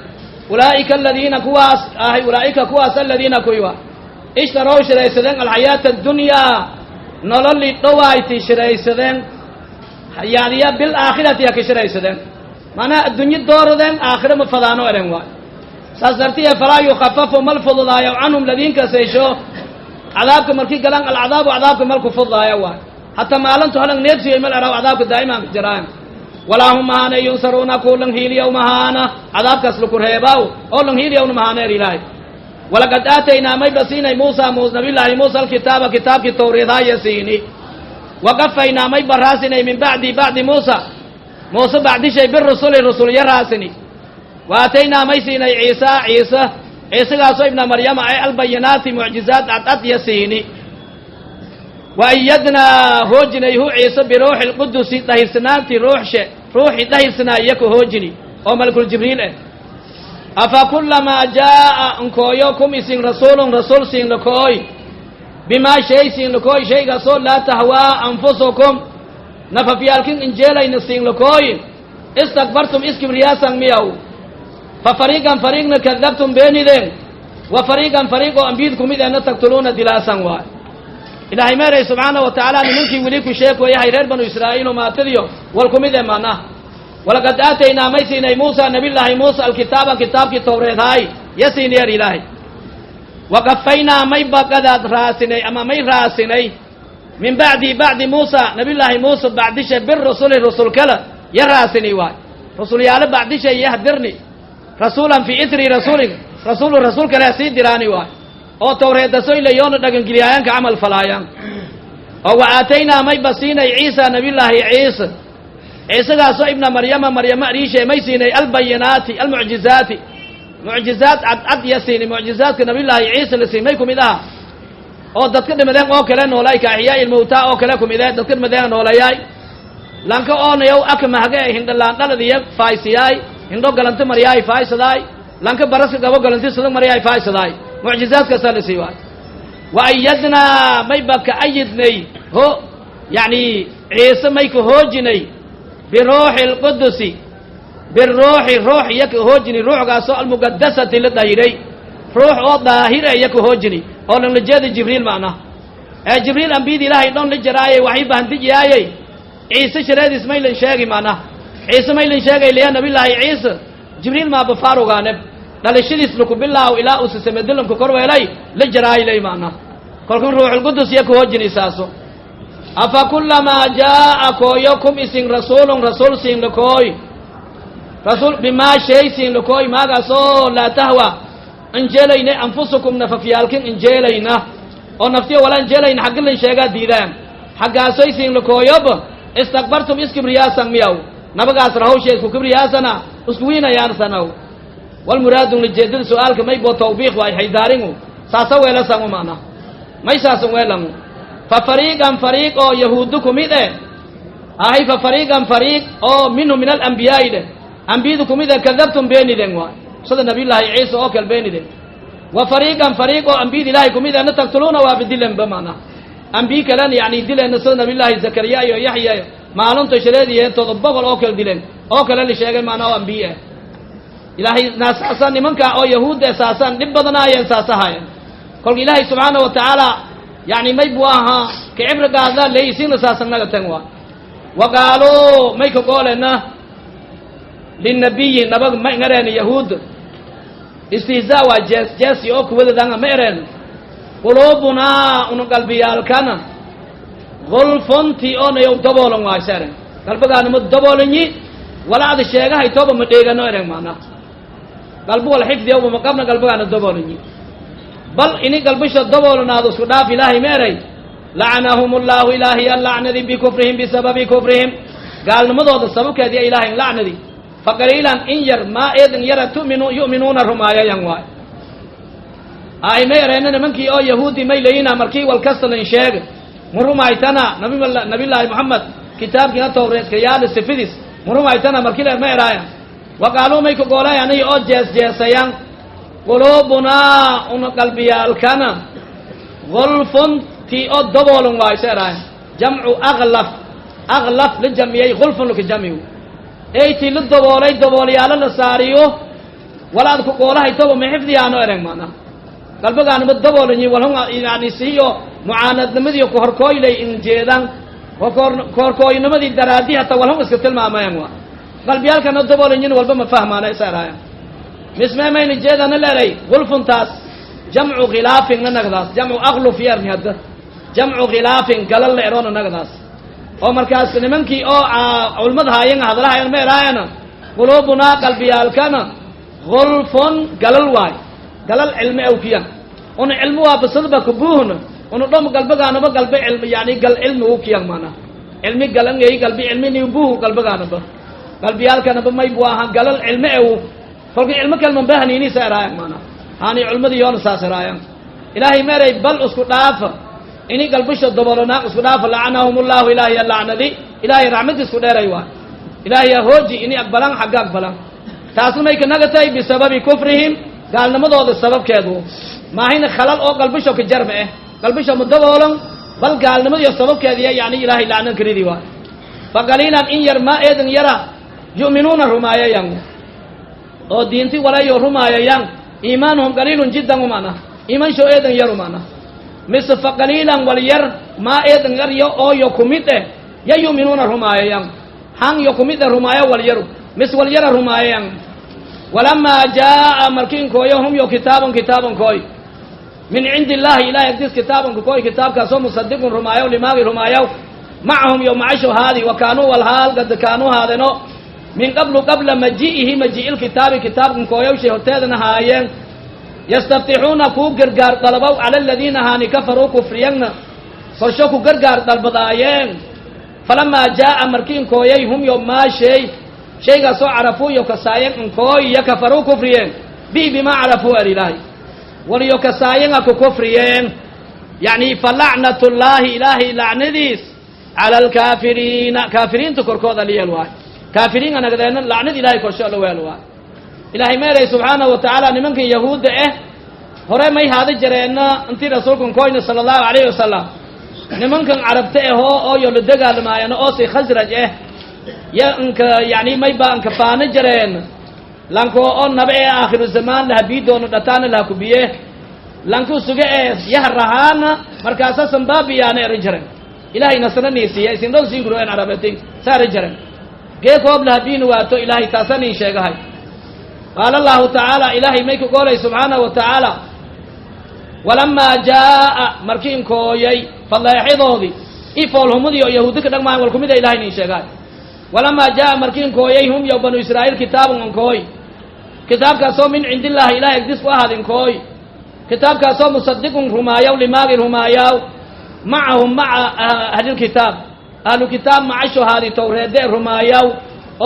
Ulaa'ika aladiina kuwaas ahay, ulaa'ika kuwaas aladiina kuwi waa ishtarow shiraysadeen alxayaata addunyaa, nololi dhowaaytay shiraysadeen, yaniya bilaakhirati ha ka shiraysadeen, macnaha addunyo dooradeen, aakhira ma fadaano eren waay. Saas dartiye falaa yukhafafu mal fududaayo canhum ladiinkasaysho cadaabka markii galaan alcadaabu, cadaabka malku fududaayo waay, hataa maalintu halang neebsiyo mal eraw, cadaabka daa'imaan ka jiraan. Walaa hum mahaane yunsaruuna ku lang hiiliyaw mahaana, cadaabkaas laku reebaaw oo lang hiiliyawna mahaaneer ilaahay. Walaqad aataynaa mayba siinay muusa, nabiyullaahi muusa, alkitaaba, kitaabkii tawriidhaaya siini. Waqafaynaa mayba raasinay min bacdi bacdi muusa, muuse bacdishay, birusuli, rusulya raasini. Wa aataynaa may siinay ciisa, ciise, ciisagaasoo ibna maryama ee albayinaati, mucjizaad cadcad ya siini. Wa ayadnaa hoojinay hu ciise biruuxi lqudusi, dahirsanaantii ruuxshe, ruuxii dahirsnaa iya ka hoojini oo malakuljibriil eh. Afa kulamaa jaa'a nkooyo kum isin rasuulun, rasuul siin lakooy, bimaa shay siin lakooy, shaygaasoo laa tahwaa anfusukum, nafafyaalkin injeelayna siin lakooy, istakbartum iskibriyaasan miyaw? Fa fariiqan fariiqna kadabtum beenideen, wa fariiqan fariiq oo ambiid kumid eena taqtuluuna dilaasan waay. Ilaahay meeray subxaana wa tacaala nimankii weli ku sheekoyahay reer banu israa'iil oo maatadiyo wal kumid e mana. Walaqad aataynaa may siinay muusa, nabiyullaahi muusa, alkitaaba, kitaabkii towreedhaay ya siiniyar ilaahay. Waqafaynaa may baqadaad raasinay ama may raasinay min bacdi bacdi muusa, nabiyullaahi muusa bacdisha, birusuli, rusul kale ya raasini waay, rusulyaalo bacdisha yahdirni rasuulan fii itri rasuulin, rasuulu rasuul kale sii diraani waay oo towreedasoylayoona dhagangeliyaayaan ka camal falaayaan. Oo wa aataynaa mayba siinay ciisa, nabiyullaahi ciisa, ciisagaasoo ibna maryama, maryama ariishe, may siinay albayinaati, almucjizaati, mucjizaad cadcad ya siinay. Mucjizaadka nabiyullaahi ciisa la siin may kumid aha oo dadka dhimadeen oo kale noolay, ka axyaa ilmawtaa oo kale kumid eh, dadka dhimadeen noolayaay, lanka oonayow akmahge hindhalaandhaladiya faaysiyaay, hindho galanti maryaay faaysadaay, lanka baraska gabo galanti sudag maryaay faaysadaay, mucjizaadkaasaa la sii waay. Wa ayadnaa mayba ka ayidnay ho, yacni ciise may ka hoojinay biruuxi alqudusi, biruuxi, ruux iyo ka hoojini, ruuxgaasoo almuqadasati la dahiray, ruux oo daahira iyo ka hoojini oo lanlajeeda jibriil macnaha ee jibriil ambiyada ilaahay dhon la jaraayay waxay bahantijiyaayey. Ciise shareediis maylan sheegi macnaha, ciise maylan sheegay liya nabiyullaahi ciise jibriil maaba faarugaaneb, dhalashadiis laku bilaaw ilaa uusa samadilanku korweelay la jaraaylay macnaha, kolkun ruuxulqudus iyo ka hoojini saaso. Afa kulamaa jaa'a kooyo kum isin rasuulun, rasuul siin lakooy, rasuul bimaa shay siin lakooy, maagaasoo laa tahwa injeelayna anfusukum, nafafyaalkin injeelayna oo naftiya wala injeelayna xaggilan sheegaa diidaan, xaggaasoy siin lakooyoba, istakbartum iskibriyaasan miyaw? Nabagaas rahawshe isku kibriyaasana isku wiinayaansanaw. Walmuraadu ujeedada su-aalka maybo tawbiiq waay haydaaringu saasa weelasangu macna may saasan weelangu. Fa fariiqan fariiq oo yahuuddu kumid eh ahay, fa fariiqan fariiq oo minhu min alambiyaa'i dheh, ambiyadu kumid eh, kadabtum beeniden waay, sida nabiyullaahi ciisa oo kale beeniden. Wa fariiqan fariiq oo ambiyada ilaahay kumid ehna taqtuluuna waa bidilenba macnaha, ambiye kalena yani dileena sida nabiyullaahi zakariya iyo yaxya iyo maalinta shareediye 700 oo kale dileen oo kale la sheegay macnaha oo ambiye ah ilaahay naasaasaan nimanka oo yahuudda saasaan dhib badanaayeen saasahaayeen. Kolka ilaahay subxaana wa tacaala yani may buu ahaa ka cibrigaada leeyisiina saasan naga tan waa. Wa qaaluu may ka goolena linabiyi, nabag ma ingareen yahuud istihzaa waa jees jeesi oo kuwadadanga ma ereen. Quluubunaa unu qalbiyaalkana gulfunti oonayow daboolan waay seeren qalbigaana ma daboolanyi walaada sheegahay tooba ma dheegano ereng maanaa qalbi wal xifdiyawba ma qabna qalbigaana daboolanyi bal ini qalbisha daboolanaado isku dhaaf ilaahay ma eray lacanahum allahu ilaahiy lacnadi bikufrihim bisababi kufrihim gaalnimadooda sababkeediya ilaahay lacnadi faqaliilan in yar maa eedan yara tuminu yu'minuuna rumaayayan waay ay ma yareena nimankii oo yahuudi may leyina markii walkastalan sheega ma rumaytana nabiyullaahi moxamed kitaabkiina towreedka yaala sifidis ma rumaytana markii le ma eraaya wa qaaluu may kagoolayanay oo jees jeesayan quluubunaa una qalbiyaalkana gulfun ti oo daboolan waayo sa eraaya jamcu aklaf aklaf la jamiyey gulfun laka jamiyu eytii la daboolay daboolyaalo la saariyo walaad ku qoolahay toba ma xifdiyaano ereng maana qalbigaanama daboolanyi walhun yani siiyo mucaanadnimadii ku horkooylay injeedan kohorkooynimadii daraadi hata walhun iska tilmaamayan waa qalbiyaalkana daboolanyin walba ma fahmaana isa eraayan mismee mayna jeedana leeray gulfuntaas jamcu khilaafin na nagdaas jamcu akluf yerni hadda jamcu khilaafin galal la eroona nagdaas oo markaas nimankii oo culmad haayan hadlahayan ma eraayana quluubunaa qalbiyaalkana gulfun galal waay galal cilmi awkiyan una cilmi waa basadba kabuuhna una dhom galbagaanaba galba cilmi yani gal cilmi ukiyan maana cilmi galangay galbi cilmi nibuuhu galbagaanaba qalbiyaalkanaba may bu ahaan galal cilmi ew kolka cilmo kalman bahanini sa eraayan maana haani culmadii yoona saas eraayan ilaahay meeray bal isku dhaafa ini galbisha dabolonaa isku dhaafa lacanahum allahu ilaahiy lacnadi ilaahay raxmadi isku dheeray waay ilaahay hooji ini aqbalan xagga aqbalan taasna may kanaga tahay bisababi kufrihim gaalnimadooda sababkeedu maahayna khalal oo galbisho ka jarma eh galbisho ma daboolan bal gaalnimadiyo sababkeediya yani ilaahay lacnan karidi waay fa qaliilan in yar maa eedan yara yu'minuuna rumaayayan oo diinti walayo rumaayayan iimaanuhum qaliilun jiddan umana iimaan sho eedan yar umana mise fa qaliilan wal yar maa eedan yar yo oo yo kumid eh ya yu'minuuna rumaayayan han yo kumid eh rumaayo wal yaru mis wal yara rumaayayan walamaa jaa'a markiin kooyo hum yo kitaabun kitaabun kooy min cindi illaahi ilahay agdiis kitaabanka kooy kitaabkaasoo musadiqun rumaayow limaagi rumaayow macahum yo macasho haadi wa kaanuu walhaal qad kaanuu haadeno min qablu qabla maji'ihi maji'ilkitaabi kitaabkan kooyowshay horteedana haayeen yastaftixuuna kuu gargaar dalbow cala aladiina haani kafaruu kufriyagna korsho ku gargaar dalbadaayeen falamaa jaa'a markiin kooyay hum yo maa shay shaygaasoo carafuu yo kasaayeen inkooy yo kafaruu kufriyeen bi bimaa carafuu er ilaahay war yo kasaayenga ku kufriyeen yacni fa lacnatullaahi ilaahay lacnadiis cala alkaafiriina kaafiriinta korkooda liyeel waay kaafiriin anagdeena lacnad ilahay korsho la weel waay ilaahay meelay subxaanahu watacaala nimankan yahuudda eh hore may haada jareenna intii rasuulkan koyna sala allahu calayhi wasalam nimankan carabta ahoo oo yo la dagaalamaayana oo si khasraj eh ya inka yani may baa inka faano jareen lanko oo nabe ee aakhiru zamaan laha bii doono dhataana laha kubiye lanku suge ee yahrahaana markaasa sambaabiyaana eran jaren ilaahay nasraniisiiya isin dhan siin kuroen carabetin sa eran jaren gee koob laha biina waato ilaahay taasaniin sheegahay qaala allahu tacaala ilaahay may ku goolay subxaanahu wa tacaala walamaa jaa'a markiin kooyay fadleexidoodii i foolhumadii oo yahuudi ka dhagmaayan wal kumida ilahay nin sheegahay walamaa jaa'a markiin kooyay hum yo banu israa'iil kitaabun onkooy kitaabkaasoo min cindillaahi ilahay agdis ku ahaadin kooy kitaabkaasoo musadiqun rumaayaw limaagi rumaayaw macahum maca ahlilkitaab ahlu kitaab macasho haadi towreede rumaayaw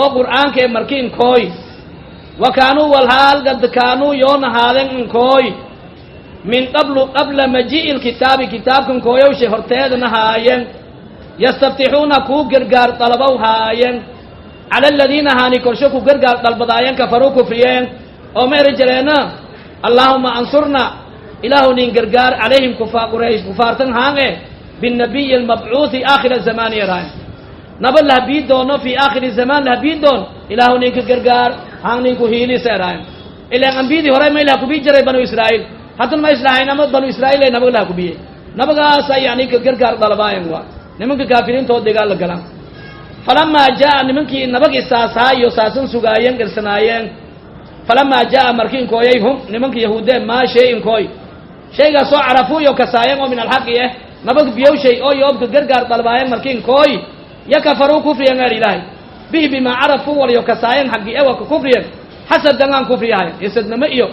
oo qur'aanka ee markiin kooy wa kaanuu walhaal qad kaanuu yoona haadeen inkooy min qablu qabla majii'i lkitaabi kitaabkan kooyowshay horteedana haayeen yastaftixuuna kuu gargaar dalbow haayeen cala aladiina haani korsho ku gargaar dalbadaayeen kafaruu kufriyeen oo ma eri jareena allaahuma ansurna ilaahu nin gargaar calayhim kufaa quraysh kufaartan haan eh binnabiyi almabcuuthi aakhira zamaani yaraayen naba lahabii doono fii aakhiri zamaan lahabii doon ilaahu ninka gargaar haan ninku hiilisa eraayen ilaan ambiyadii hore ma ilaha kubii jiray banu israa'iil haddana ma islahayn ama banu israa'iil ay nabaga laha kubiyey nabagaasa yani ka gargaar dalbaayan waa nimanka kaafiriintoo dagaal la galaan falamaa jaa'a nimankii nabagii saasaayo saasan sugaayeen gersanaayeen falamaa jaa'a markiin kooyay hum nimanka yahuudee maa shay-in kooy Shaygaasoo carafuu iyo kasaayan oo min alxaqi eh nabag biyowshay oo yoobka gargaar dalbaayan markiin kooy ya kafaruu kufriyan aar ilaahay bihi bimaa carafuu waliyo kasaayan xaggii ewa ka kufriyan xasadan aan kufriyahayan hisadnimo iyo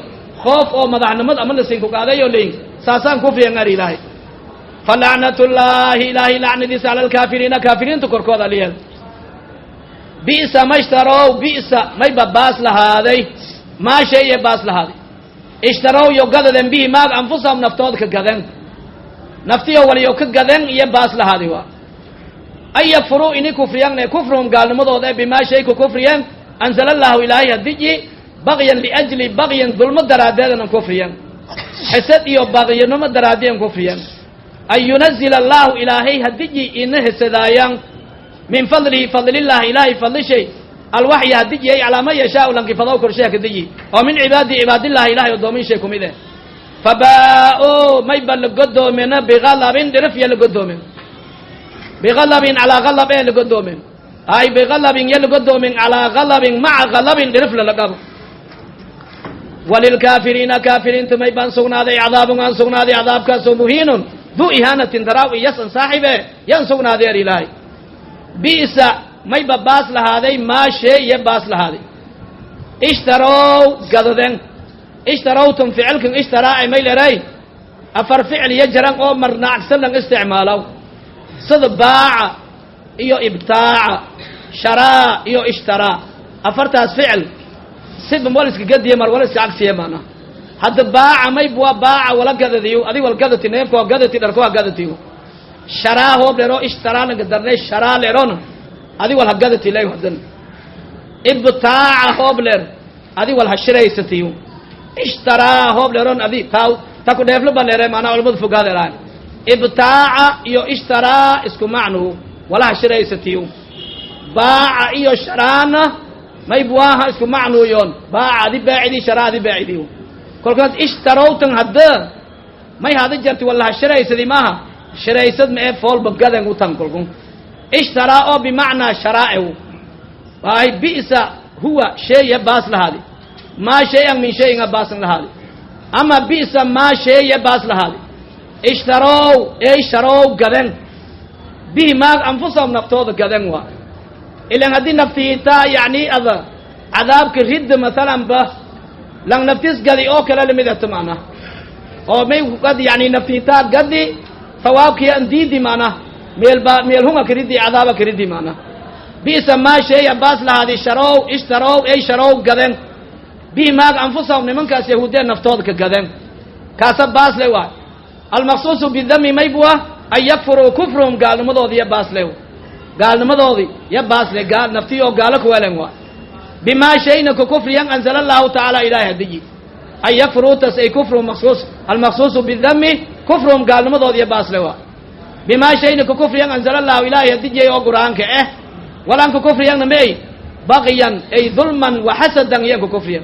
khoof oo madaxnimad ama lasiinku qaadayo leyin saasaan kufriyan aar ilaahay. Falacnatullaahi ilaahay lacnadiisa cala alkaafiriina kaafiriinta korkooda aliyeel. Bi'sa mashtarow bi'sa mayba baas lahaaday maa shayye baas lahaaday ishtarow yo gadaden bihi maaga anfusahum naftooda ka gaden naftiyo waliyo ka gaden iyo baas lahaaday waa an yakfuruu ini kufriyanne kufruhum gaalnimadooda ee bimaa shay ku kufriyan anzala allaahu ilaahay hadiji bagyan liajli bagyin dulmo daraaddeedanan kufriyan xisad iyo bagyinimo daraaddiyan kufriyan an yunazila allaahu ilaahay hadiji ina hesadaayan min fadlihi fadlillaahi ilaahay fadlishay alwaxya hadijiyay calaa man yashaau lankifadow korsheha kadiji oo min cibaadii cibaadillahi ilahay odoomin shay kumid eh. Fabaa-o mayba lagodoomena bigalabin dhirif ya lagodoomen bigalabin calaa galab ee lagodoomen ay bigalabin ya lagodoomen calaa galabin maca galabin dhirif lalagabo. Walilkaafiriina kaafiriinta may baan sugnaaday cadaabun aan sugnaaday cadaabkaasoo muhiinun duu ihaanatin daraaw iyasan saaxibe yaan sugnaaday ar ilaahay. Bi'sa mayba baas lahaaday maa shay iyo baas lahaaday ishtarow gadaden ishtarowtum ficilkan ishtaraa may leray afar ficil iyo jaran oo marnaacsan lang isticmaalow sida baaca iyo ibtaaca sharaa iyo ishtaraa afartaas ficil siba wal iska gadiye mar wal iska cagsiye maana. Hadda baaca mayb waa baaca wala gadadiyo adig wal gadati neefka waa gadati dharka waa gadatiyo sharaa hoob lero ishtaraa lanka darnay sharaa lerona adig wal hagadati lay hadan ibtaaca hoob ler adig wal hashiraysatiyo ishtaraa hoob leron adi taa ta ku dheeflo ba lere maanaa culamadu fogaadelahay ibtaaca iyo ishtaraa isku macnu wala hashiraysatiyo baaca iyo sharaana maybwaaha isku macnuuyoon baaca adi baacidi sharaa adi baacidiyo kolkaas ishtarowtan hadda may hada jarti wala hashiraysadi maaha shiraysad ma ee foolba gadan u tan kolku ishtaraa oo bimacnaa sharaa'iw ay bi'sa huwa sheeya baas lahaadi maa shay-an min shayin a baasan lahaadi ama bi'sa maa sheeya baas lahaadi ishtarow ey sharow gaden bihi maag anfusahum naftooda gaden waa ilan haddii naftihiitaa yacni ada cadaabka ridda mathalan ba lang naftis gadi oo kale lamid ato macnaa oo may gad yani naftihiitaa gadi thawaabkiya an diidi macnaa meelba meel hunga karidi cadaaba karidi macnaa. Bi'sa maa sheeya baas lahaadi sharow ishtarow ey sharow gaden bihi maag anfusahum nimankaas yahuudeen naftooda ka gaden kaasa baas le waay. Almaqsuusu bidami maybua an yakfuruu kufruhum gaalnimadoodi ya baas le gaalnimadoodii ya baasle gaal naftii oo gaalo kuwelen waay. Bimaa shayna ka kufriyan anzala allahu tacaala ilaahay hadiji an yakfuruu tas ay kufruhum maqsuus almaqsuusu bidami kufruhum gaalnimadoodi ya baasle waay. Bimaa shayna ka kufriyan anzala allahu ilaahay hadijiyay oo qur-aanka eh walaan ka kufriyanna may bagyan ay dulman wa xasadan iyan ka kufriyan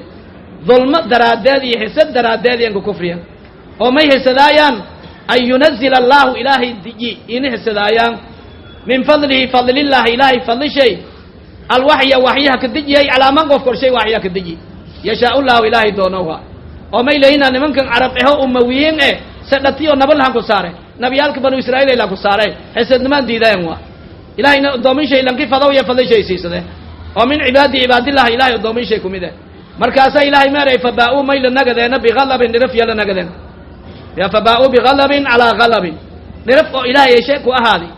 dulmo daraaddeed iyo xisad daraaddeed iyan ka kufriyan oo may hesadaayaan an yunazila allahu ilaahay diji ina hesadaayaan min fadlihi fadlillaahi ilaahay fadlishay alwaxya waxyaha ka dejiyay calaa man qof korshay waxyaha ka deji yashaau llahu ilaahay doonowha oo may lehina nimankan carab eho umawiyiin eh sedhatiyo naba lahan ku saare nabiyaalka banu israa'iil ay la ku saare xesadnimaan diidayan waa ilaahayna odoomin shay lanki fadow iyo fadlishay siisade oo min cibaadi cibaadillahi ilaahay odoomin shay kumid eh. Markaasaa ilaahay meeray fabaa-uu may la nagadeena bigalabin dhirif ya la nagadeen ya fabaa-uu bigalabin calaa galabin dhirif oo ilaahay heshe ku ahaadi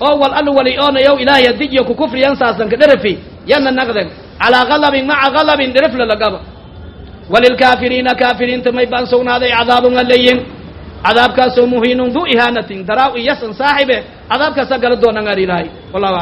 oo wal alu wali oonayow ilaahay hadijiyo ku kufriyan saasanka dhirifi yana naqden calaa galabin maca galabin dhirif lalagaba. Walilkaafiriina kaafiriinta may baan sugnaaday cadaabun aleyin cadaabkaasoo muhiinun du ihaanatin daraaw iyasan saaxibe cadaabkaasaa gala doonaan ar ilaahay wallahu aclam.